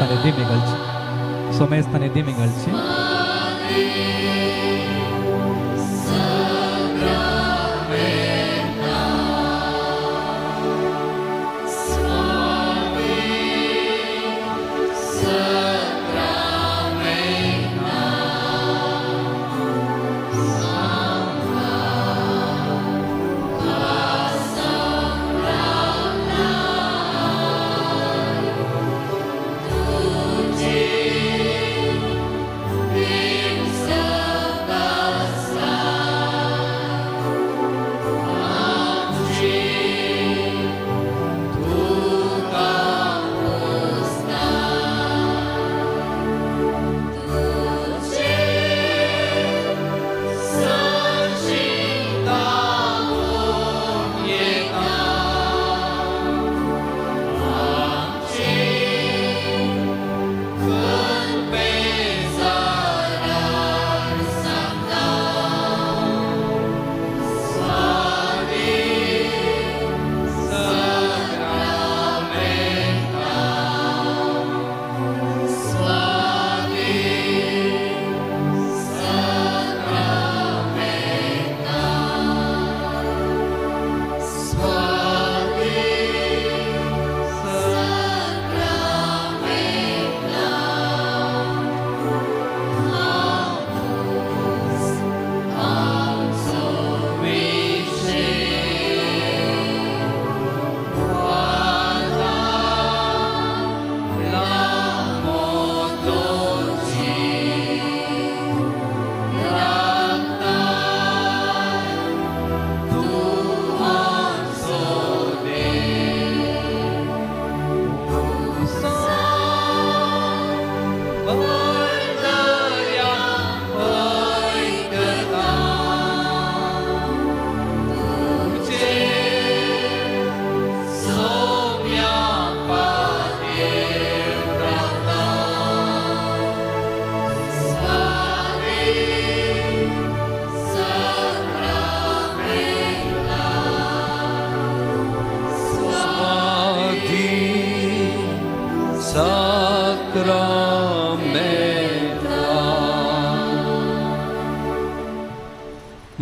G: सोमेस्तांनी दिमी घालची, सोमेस्तांनी दिमी घालची.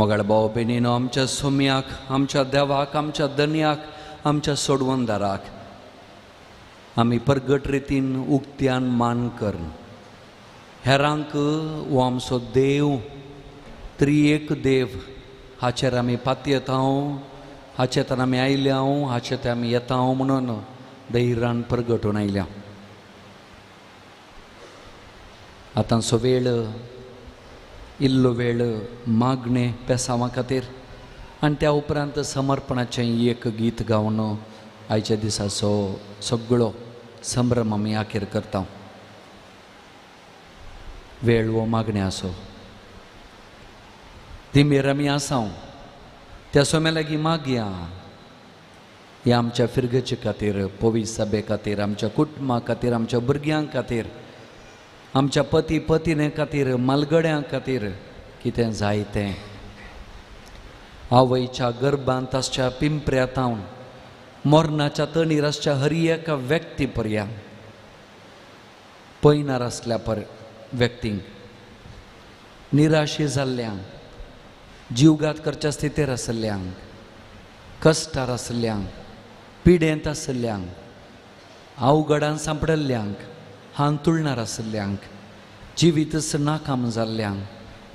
B: मोगाळ भाव भयणीनो, आमच्या सोम्याक, आमच्या देवाक, आमच्या धनयाक, आमच्या सोडवणदाराक आमी परगट रितीन उक्त्यान मान करून हेरांक हो आमचो देव, त्रिएक देव हाचेर आमी पातयेता, हाचे तर आमी आयल्या, हाचे ते आमी येता म्हणून धैर्यान परगटून आयल्या. आतांचो वेळ इल्लो वेळ मागणे पेसांवा खातीर आनी त्या उपरांत समर्पणाचें एक गीत गावन आयच्या दिसाचो सगळो संभ्रम आमी आखेर करता. वेळ हो मागणे आसो. दिमेर आमी आसाव त्या सोम्या लागीं मागया ह्या आमच्या फिरगचे खातीर, पवी सभे खातीर, आमच्या कुटुंबा खातीर, आमच्या भुरग्यां खातीर, आमच्या पती पतिने खातीर, मालगड्यां खातीर कितें जाय तें. आवयच्या गर्भांत आसच्या पिंपऱ्या तावन मरणाच्या तणीर आसच्या हर एका व्यक्ती पर्यंत पयनार आसल्या पर व्यक्तींक, निराशी जाल्ल्यांक, जीवघात करच्या स्थितीर आसल्ल्यांक, कश्टार आसल्ल्यांक, पिडेंत आसल्ल्यांक, अवघडान सांपडल्ल्यांक, हांतुळणार आसल्ल्यांक, जिवीतच नाकाम जाल्ल्यांक,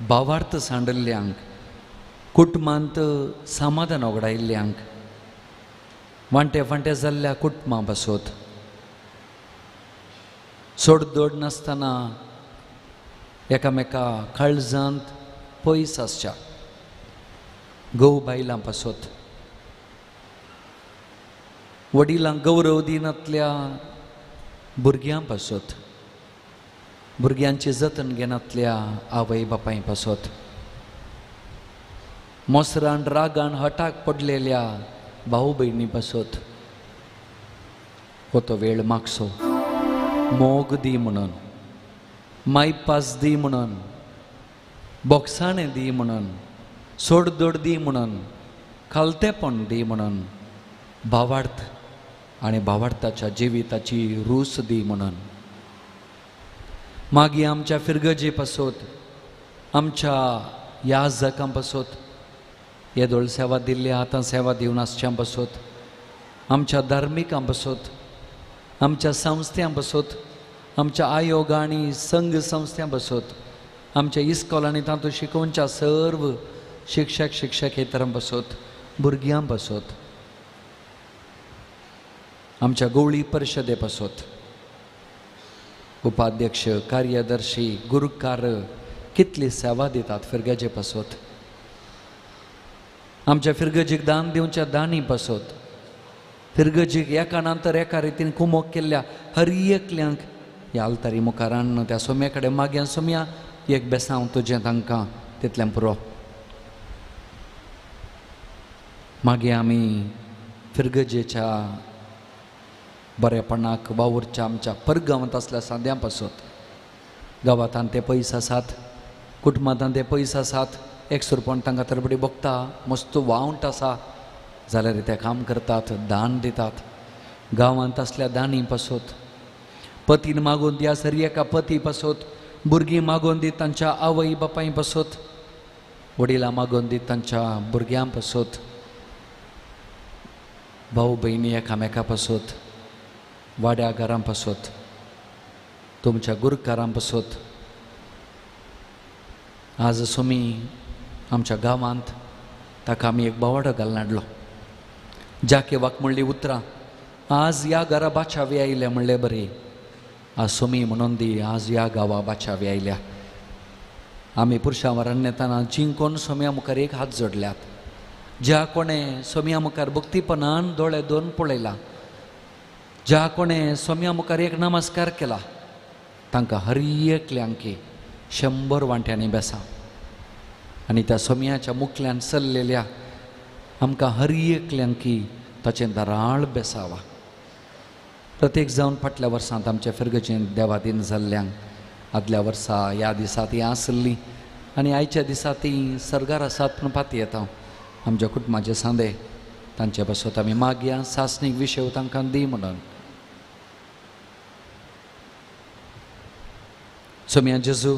B: भावार्थ सांडल्ल्यांक, कुटुंबांत समाधान ओगडायल्ल्यांक, वांटे फांटे जाल्ल्या कुटुंबां पासत सोडदोड नासतना एकामेका काळजांत पयस आसच्या घोव बायलां पासत, वडिलांक गौरव दिनातल्या भुरग्यां पासत, भुरग्यांची जतन घेनातल्या आवय बापाय पासत, मोसरान रागान हटाक पडलेल्या भाऊ भयणी पासत हो तो वेळ मागसो. मोग दी म्हणून, मायपास दी म्हणून, बोगसाणें दी म्हणून, सोडदोड दी म्हणून, खालतेपण दी म्हणून, भावार्थ आनी भावार्थाच्या जिविताची रूच दी म्हणून. मागीर आमच्या फिरगजे पासत, आमच्या याजकां पासत, येदोळ सेवा दिल्ल्या आतां सेवा दिवन आसच्यां पासत, आमच्या धार्मिकां पासत, आमच्या संस्थ्यां पासत, आमच्या आयोग आनी संघ संस्थ्यां पासत, आमच्या इस्कॉलांनी तातूंत शिकोवच्या सर्व शिक्षक शिक्षकेतरां पासत, भुरग्यां पासत, आमच्या गवळी परिशदे पासत, उपाध्यक्ष, कार्यदर्शी, गुरुकार कितली सेवा दितात फिरगजे पासत, आमच्या फिरगजीक दान दिवच्या दानी पासत, फिरगजीक एका नंतर एका रितीन कुमोक केल्ल्या हर एकल्यांक ह्या आल्तारी मुखार हाडून त्या सोम्या कडेन मागया, सोम्या एक बेसांव तुजें तांकां तितलें पुरो. मागीर आमी फिरगजेच्या बरेपणाक वावुरच्या आमच्या परगांवांत आसल्या सांद्यां पासत, गांवांत ते पयस आसात, कुटुंबांत ते पयस आसात, एक सुरपण तांकां तरबडी भोगता, मस्त वावंट आसा जाल्यार ते काम करतात, दान दितात. गांवांत आसल्या दानी पासत, पतीन मागून दिया सर एका पती पासत, भुरगीं मागून दी तांच्या आवय बापाय पासत, वडिलां मागून दी तांच्या भुरग्यां पासत, भाव भयणी एकामेका पासत, वाड्या घरां पासत, तुमच्या गुरकारां पासत. आज सोमी आमच्या गांवांत ताका आमी एक बावाडो घालून हाडलो, जाकेवाक म्हणली उतरां, आज ह्या घरा बाचावी आयल्या म्हणले बरी, आज सोमी म्हणून दी आज ह्या गांवा बाचावी आयल्या. आमी पुरशां येताना जिंकोन सोम्या मुखार एक हात जोडल्यात, ज्या कोणें सोम्या मुखार भक्तीपणान दोळे दोन पळयला, ज्या कोणें सोम्या मुखार एक नमस्कार केला, तांकां हर एकल्यांकी 100 वांट्यांनी बेसा. आनी त्या सोम्याच्या मुखल्यान चल्लेल्या आमकां हर एकल्यांकी ताचें दराळ बेसावा. प्रत्येक जावन फाटल्या वर्सांत आमच्या फिरगजेन देवादीन जाल्ल्यांक आदल्या वर्सा ह्या दिसा ती आसली आनी आयच्या दिसा ती सर्गार आसात पूण पाती येता आमच्या कुटुंबाचे सांदे तांचे पासत आमी मागया, सासणीक विशय तांकां दी म्हणून. सोम्या जेजू,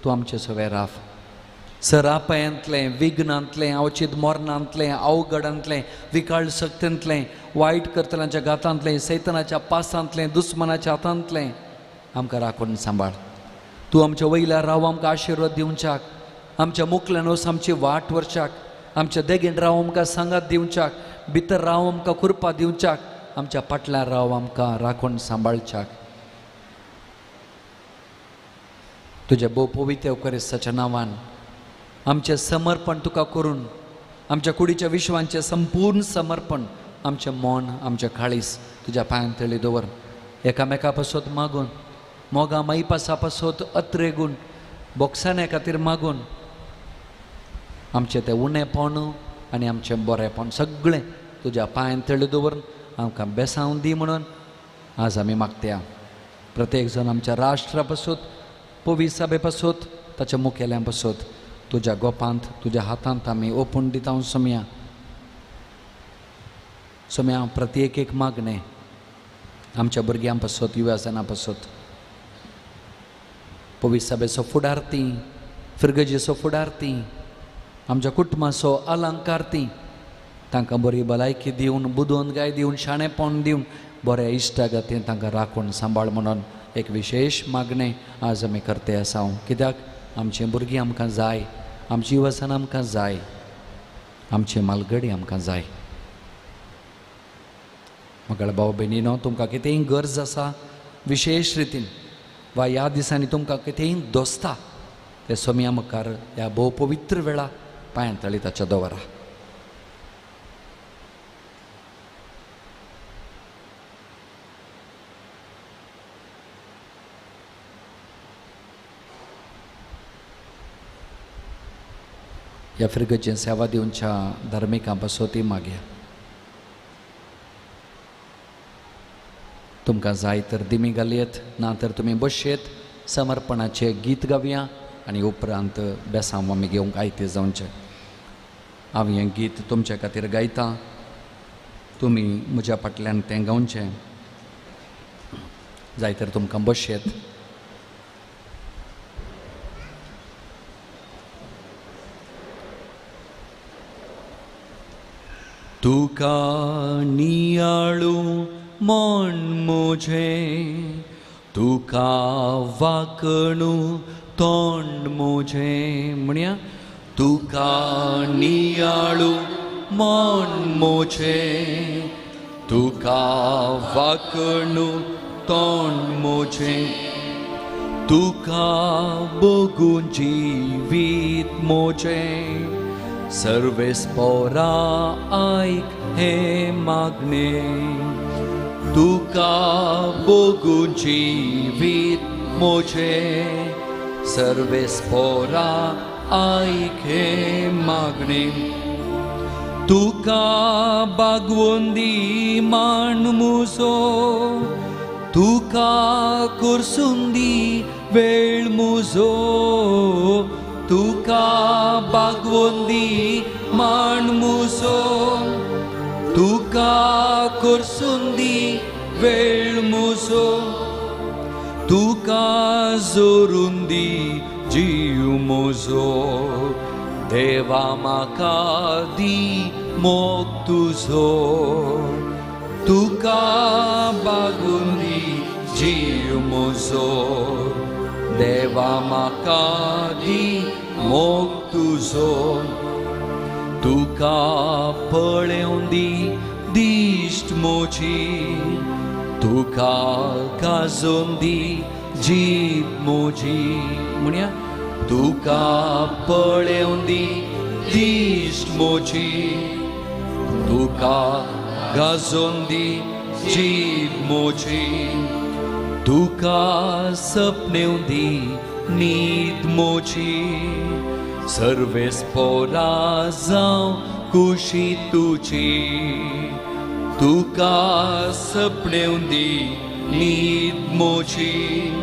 B: तूं आमचे सवे राफ, सरापायांतलें, विघ्नांतलें, अवचीत मरणांतलें, अवघडांतलें, विकाळ शक्तींतलें, वायट करतल्यांच्या घातांतलें, सैतनाच्या पासांतलें, दुस्मनाच्या हातांतलें आमकां राखून सांबाळ. तूं आमच्या वयल्या राव आमकां आशिर्वाद दिवच्याक, आमच्या मुखल्यान वच आमची वाट व्हरच्याक, आमच्या देगेन राव आमकां सांगात दिवच्याक, भितर राव आमकां कृपा दिवच्याक, आमच्या फाटल्यान राव आमकां राखून सांबाळच्याक. तुज्या भोव पवित्र क्रिस्ताच्या नांवान आमचें समर्पण तुका करून, आमच्या कुडीच्या विश्वांचें संपूर्ण समर्पण, आमचें मन, आमचें काळीस तुज्या पांयां तळी दवर. एकामेका पासत मागून, मोगा माईपासा पासत अत्रेगून, बोगसाण्या खातीर मागून, आमचें तें उणेपण आनी आमचें बरेंपण सगळें तुज्या पांयां तळी दवरून आमकां बेसावन दी म्हणून आज आमी मागता. प्रत्येक जण आमच्या राष्ट्रा पासत, पवी सभे पासत, ताच्या मुखेल्यां पासत तुज्या गोपांत, तुज्या हातांत आमी ओपून दिता. सोम्या सोम्या प्रत्येक एक मागणें आमच्या भुरग्यां पासत, युवाजनां पासत, पवी सभेचो फुडार ती, फिरगजेचो फुडार ती, आमच्या कुटुंबाचो अलंकार ती, तांकां बरी भलायकी दिवन, बुदवंत गाय दिवन, शाणेपण दिवन, बऱ्या इश्टागतीन तांकां राखून सांबाळ म्हणून एक विशेश मागणें आज आमी करते आसा. कित्याक आमचीं भुरगीं आमकां जाय, आमची युवसान आमकां जाय, आमची मालगडी आमकां जाय. म्हगेल्या भाव भयणीनो, तुमकां कितेंय गरज आसा विशेश रितीन वा ह्या दिसांनी तुमकां कितेंय दोसता ते सोम्या मुखार ह्या भोव पवित्र वेळा पांयां तळी ताच्या दवरा. ह्या फिरगजेन सेवा दिवच्या धार्मिकां पासत ती मागया. तुमकां जाय तर दिमी घालयेत, ना तर तुमी बशयेत, समर्पणाचें गीत गावया आनी उपरांत बेसांव आमी घेवंक आयते जावचें. हांव हें गीत तुमच्या खातीर गायता, तुमी म्हज्या फाटल्यान तें गावचें. जाय तर तुमकां बशयेत. तुका नियाळू मन म्हजें, तुका वाकणू तोंड म्हजें. म्हणया, तुका नियाळू मन म्हजें, तुका वाकणू तोंड म्हजें, तुका बगून जिवीत म्हजें, सर्वेस्पोरा आयक हें मागणें. तुका बगून जिवीत म्हजें, सर्वेस्पोरा आयक हें मागणें. तुका बागवोन दी मान म्हजो, तुका करसून दी वेळ म्हजो, तुका बागवोन दी मान म्हजो, तुका करसून दी वेळ म्हजो, तुका जोरून दी जीव म्हजो, देवा म्हाका दी मोग तुजो. तुका बागून दी जीव म्हजो, देवा म्हाका दी मोग तुजो. तुका पळेवन दी दिश्ट म्हजी, तुका गाजोवन दी जीब म्हजी. म्हणया, तुका पळेवन दी दिश्ट म्हजी, तुका गाजोवन दी जीब म्हजी, तुका सपनेवन दी न्हीद म्हजी, सर्वेस्पोरा जावं कुशी तुजी, तुका सपनेवन दी न्हीद म्हजी,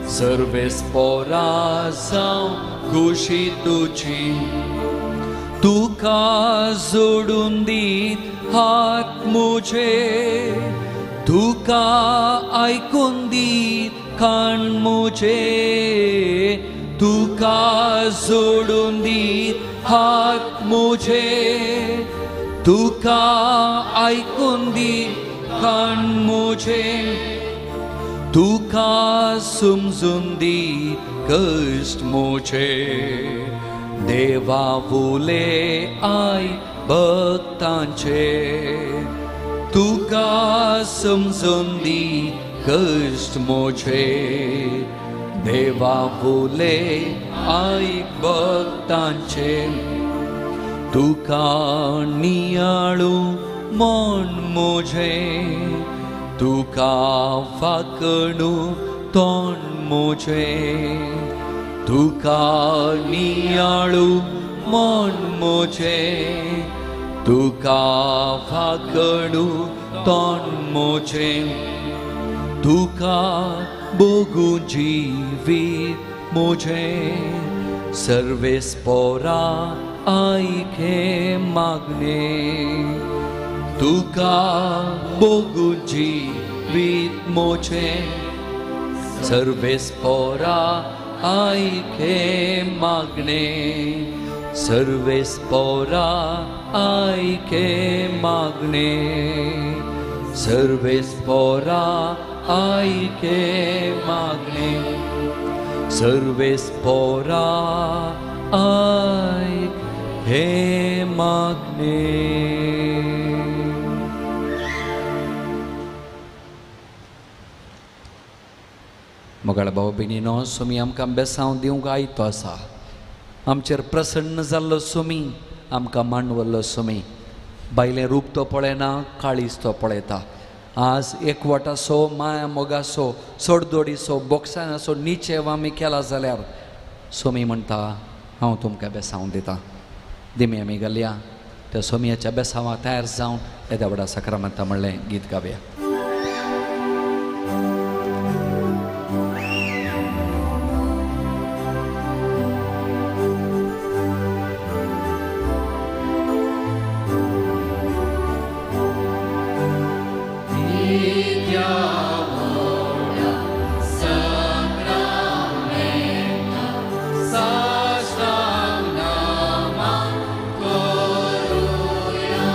B: सर्वेस्पोरा जावं कुशी तुजी. तुका जोडून दीत हात म्हजे, तुका आयकून दीत कान म्हजे, तुका जोडून दीत हात म्हजे, तुका आयकून दीत कान म्हजे, तुका समजून दी कश्ट म्हजे, देवा उले I भक्तांचे. तुका समजून दी कश्ट म्हजे, देवा उले I भक्तांचे. तुका नियाळू मन म्हजें, तुका वाकणू तोंड म्हजें, तुका नियाळू मन म्हजें, तुका वाकणू तोंड म्हजें, तुका बगून जिवीत म्हजें, सर्वेस्पोरा आयक हें मागणें. तुका बगून जिवीत म्हजें, सर्वेस्पोरा आयक हें मागणें, सर्वेस्पोरा आयक हें मागणें, सर्वेस्पोरा आयक हें मागणें, सर्वेस्पोरा आयक हें मागणें. मोगाळ भाव भयणीनो, सोमी आमकां बेसांव दिवंक आयतो आसा. आमचेर प्रसन्न जाल्लो सोमी, आमकां मांडवल्लो सोमी. बायलें रूप तो पळयना, काळीज तो पळयता. आज एकवटाचो, माया मोगाचो, सोडदोडीचो, बोक्सानाचो निचेव आमी केला जाल्यार सोमी म्हणटा, हांव तुमकां बेसांव दिता. दिमी आमी घालया त्या सोमयाच्या बेसांवा तयार जावन येद्या व्हडा साक्रामेंता म्हणलें गीत गावया.
H: Sastam nama koruya.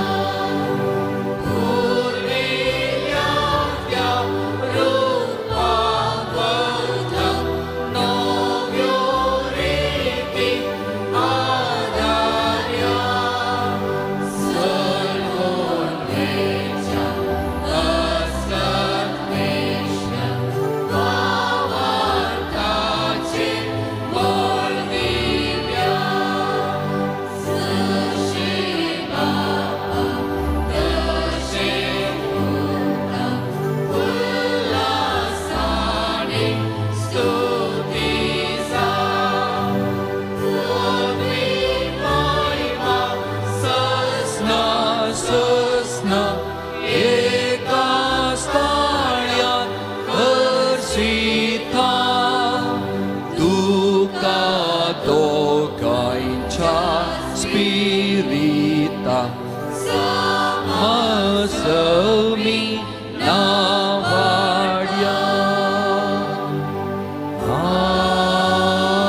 B: नावाड्या.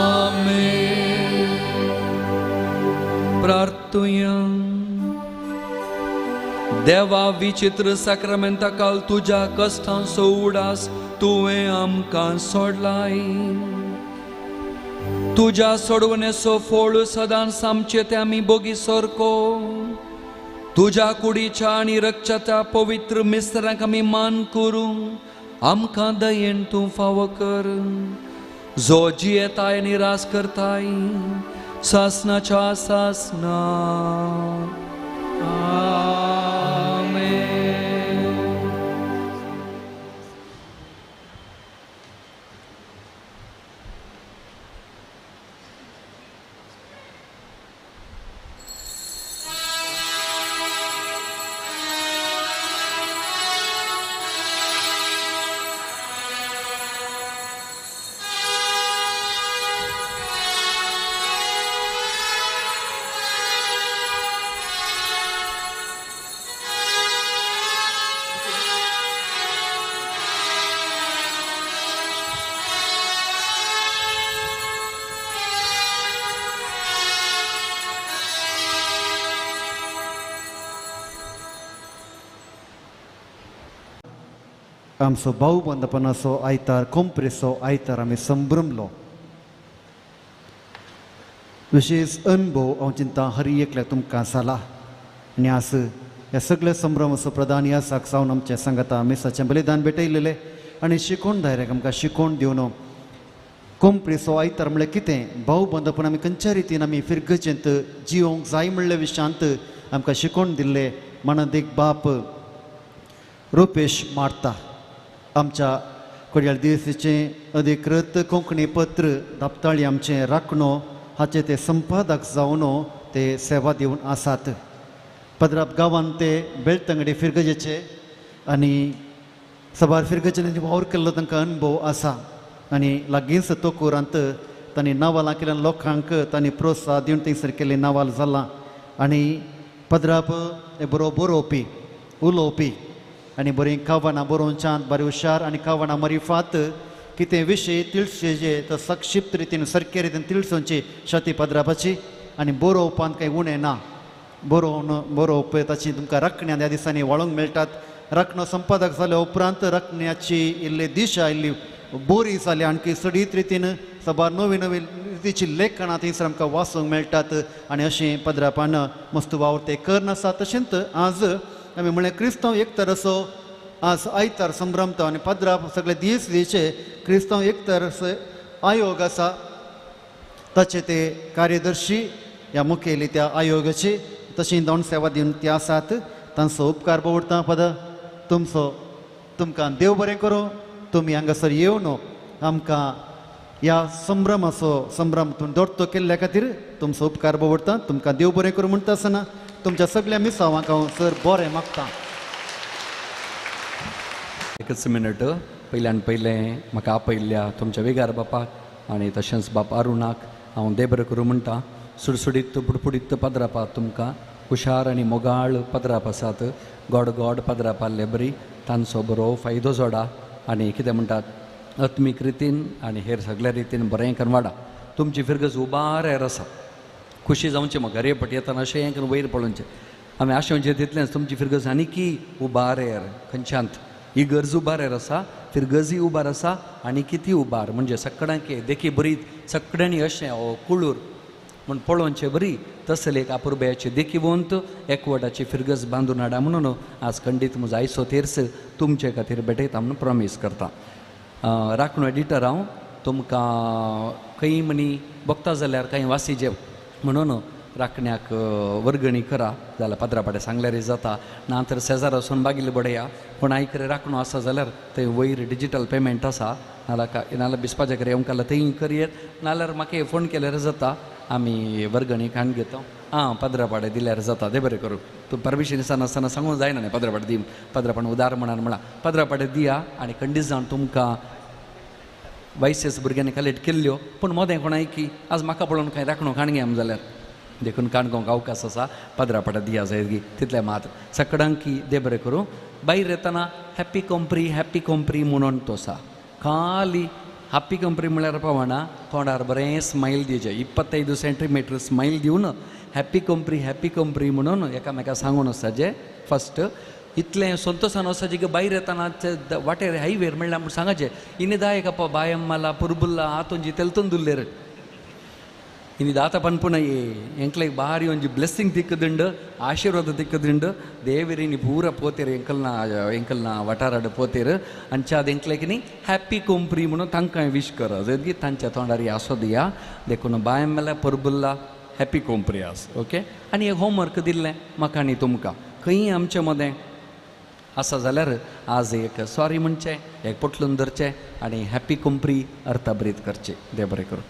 B: आमेन. प्रार्थुया. देवा विचित्र साक्रामेंता काल तुज्या कश्टांचो उडास तुवें आमकां सोडलाय. तुज्या सोडवणेचो फोळ सदांच आमचे ते आमी बोगी सारको. तुज्या कुडीच्या आनी रक्ताच्या पवित्र मिस्त्रांक आमी मान करूं आमकां दयेन तूं फावो कर. जो जियेताय आनी रास करताय सासनाच्या सासना. आमेन.
A: आमचो भाव बंदपणाचो आयतार कोंप्रेचो आयतार आमी संभ्रमलो. विशेश अनुभव हांव चिंता हरी एकल्या तुमकां जाला आनी आज ह्या सगळ्या संभ्रमाचो प्रधान ह्या साक जावन आमचें सांगाता मिसाचें बलिदान भेटयलेलें आनी शिकोवन दायऱ्याक आमकां शिकोवन दिवन कोंप्रेचो आयतार म्हणल्यार कितें भाव बंदपण आमी खंयच्या रितीन आमी फिरगजेंत जिवंक जाय म्हणल्या विशयांत आमकां शिकोवन दिल्लें मानादीक बाप रुपेश मार्ता. आमच्या कोडयाळ दिवसीचें अधिकृत कोंकणी पत्र दापताळी आमचें राखणो हाचे ते संपादक जावन ते सेवा दिवन आसात. पद्राप गांवांत ते बेलतंगडी फिरगजेचे आनी सबार फिरगजेन वावर केल्लो तांकां अनुभव आसा आनी लागींच तोकूरांत तांणी नावालां केल्यान लोकांक तांणी प्रोत्साह दिवन थंयसर केल्ली नावाल जालां. आनी पद्राप हे बरो बरोवपी उलोवपी आनी बरीं कवनां बरोवच्यांत बरें हुशार आनी कवनां मरिफात कितें विशय तिळशे जे तो संक्षिप्त रितीन सारके रितीन तिळसोवची शाती पद्रापाची आनी बरोवपांत कांय उणें ना. बरोवन बरोवप ताची तुमकां राखण्या ह्या दिसांनी वाळोंक मेळटात. राखणो संपादक जाल्या उपरांत राखण्याची इल्ली दिशा इल्ली बोरी जाली आणखी सडीत रितीन सबार नवी नवी रितीची लेखनां थंयसर आमकां वाचूंक मेळटात आनी अशें पद्रापान मस्त वावर ते करनासा. तशेंच आज आमी म्हणलें क्रिस्तांव एकतर असो आज आयतार संभ्रमता आनी पद्राप सगळे दीस दिचे क्रिस्तांव एकतर आयोग आसा ताचे ते कार्यदर्शी ह्या मुखेली त्या आयोगाची तशी दोन सेवा दिवन ते आसात. तांचो उपकार पवडटा पद तुमचो तुमकां देव बरें करूं. तुमी हांगासर येवन आमकां ह्या संभ्रमाचो संभ्रम तूं दोडतो केल्ल्या खातीर तुमचो उपकार पवडटा. तुमकां देव बरें करूं म्हणटा आसतना तुमच्या सगळ्या मिसावांक हांव सर बरें मागता.
B: एकच मिनट. पयल्यान पयलें म्हाका आपयल्ल्या तुमच्या वेगार बापाक आनी तशेंच बाप अरुणाक हांव देव बरें करूं म्हणटा. सुडसुडीत पुडपुडीत पद्रापा तुमकां हुशार आनी मोगाळ पद्राप आसात. गोड गोड पद्राप आहले बरी तांचो बरो फायदो जोडा आनी कितें म्हणटात आत्मीक रितीन आनी हेर सगळ्या रितीन बरें करून वाडा. तुमची फिरगज उबार हेर आसा. खुशी जावची म्हाका रे पट येतना अशें करून वयर पळोवचें आमी आशेवचें तितलेंच तुमची फिरगज आनीकी उबार हेर खंयच्यांत ही गरज उबार हेर आसा फिरगजी उबार आसा आनी किती उबार म्हणजे सगळ्यांक देखी बरी सगळ्यांनी अशें हो कुळूर म्हूण पळोवचें बरी तसले एक आपुरबायाची देखीवंत एकवटाची फिरगज बांदून हाडा म्हणून आज खंडीत म्हजो आयसो तेर्स तुमचे खातीर भेटयता म्हणून प्रॉमीस करता. राखणो एडिटर हांव तुमकां खंय मनी बघता जाल्यार कांय वासीजे म्हणून राखण्याक वर्गणी करा जाल्यार पाद्रा सांगल्यार जाता ना तर शेजार वचून बागील बडया कोणाय कडेन राखणो आसा जाल्यार थंय वयर डिजीटल पेमेंट आसा नाल्यार नाल्यार बिस्पाच्या कडेन येवंक जाल्यार थंय करयेत नाल्यार म्हाका फोन केल्यार जाता आमी वर्गणी काडून घेता आं पाद्रा दिल्यार जाता तें बरें करूं तूं परमिशन दिसना सांगूंक जायना न्ही पाद्रा दी पाद्रा उदार म्हणान म्हळां पाद्रा दिया आनी खंडीत जावन तुमकां वायसेस भुरग्यांनी कलेक्ट केल्ल्यो पूण मोदें कोणाय की आज म्हाका पळोवन कांय राखणो काणगे आम जाल्यार देखून काणकोण अवकाश आसा पदरापटा दिया जायत तितलें मात्र सगळ्यांकी दे बरें करूं. भायर येतना हॅप्पी कोंपरी हॅप्पी कोंपरी म्हणून तो आसा खाली हॅप्पी कोंपरी म्हळ्यार पावना तोंडार बरें स्मायल दिवचें 25 सेंटीमिटर स्मायल दिवन हॅप्पी कोंपरी हॅप्पी कोंपरी म्हणून एकामेका सांगून वचपाचें फस्ट. इतलें संतोशान वचपाचें की भायर येतना वाटेर हायवेर म्हणल्यार म्हूण सांगाचें इनी दायक अप्पा बायम्माला पुर्बुल्ला आतोंजी तेलतोन दुल्लेर ಇನಿ ದಾತ ಪನ್ಪುನ ಎಂಕ್ಲೆಗ್ ಬಾರಿ ಒಂಜಿ ಬ್ಲೆಸ್ಸಿಂಗ್ ತಿಕ್ಕುದುಂಡು ಆಶೀರ್ವಾದ ತಿಕ್ಕುದುಂಡು ದೇವೆರ್ ಇನಿ ಪೂರ ಪೋತೆರ್ ಎಂಕಲ್ನ ಎಂಕಲ್ನ ವಟಾರಡ್ ಪೋತೆರ್ ಅಂಚಾದ್ ಎಂಕ್ಲೆಗ್ ಇನಿ ಹ್ಯಾಪಿ ಕೋಂಪ್ರಿ ಮುನು ತಂಕ ವಿಶ್ ಕರ ಎದ್ಗಿ ತಂಚ ತೋಂಡಾರಿ ಆಸೋದಿಯಾ देखून बायम्मेला परबुल्ला हॅपी कोंप्री आस ओके. आनी एक होमवर्क दिल्लें म्हाका आनी तुमकां खंयी आमचे मदें आसा जाल्यार आज एक सॉरी म्हणचें एक पोटलून धरचें आनी हॅपी कोंप्री अर्थाभरीत करचें. देव बरें करूं.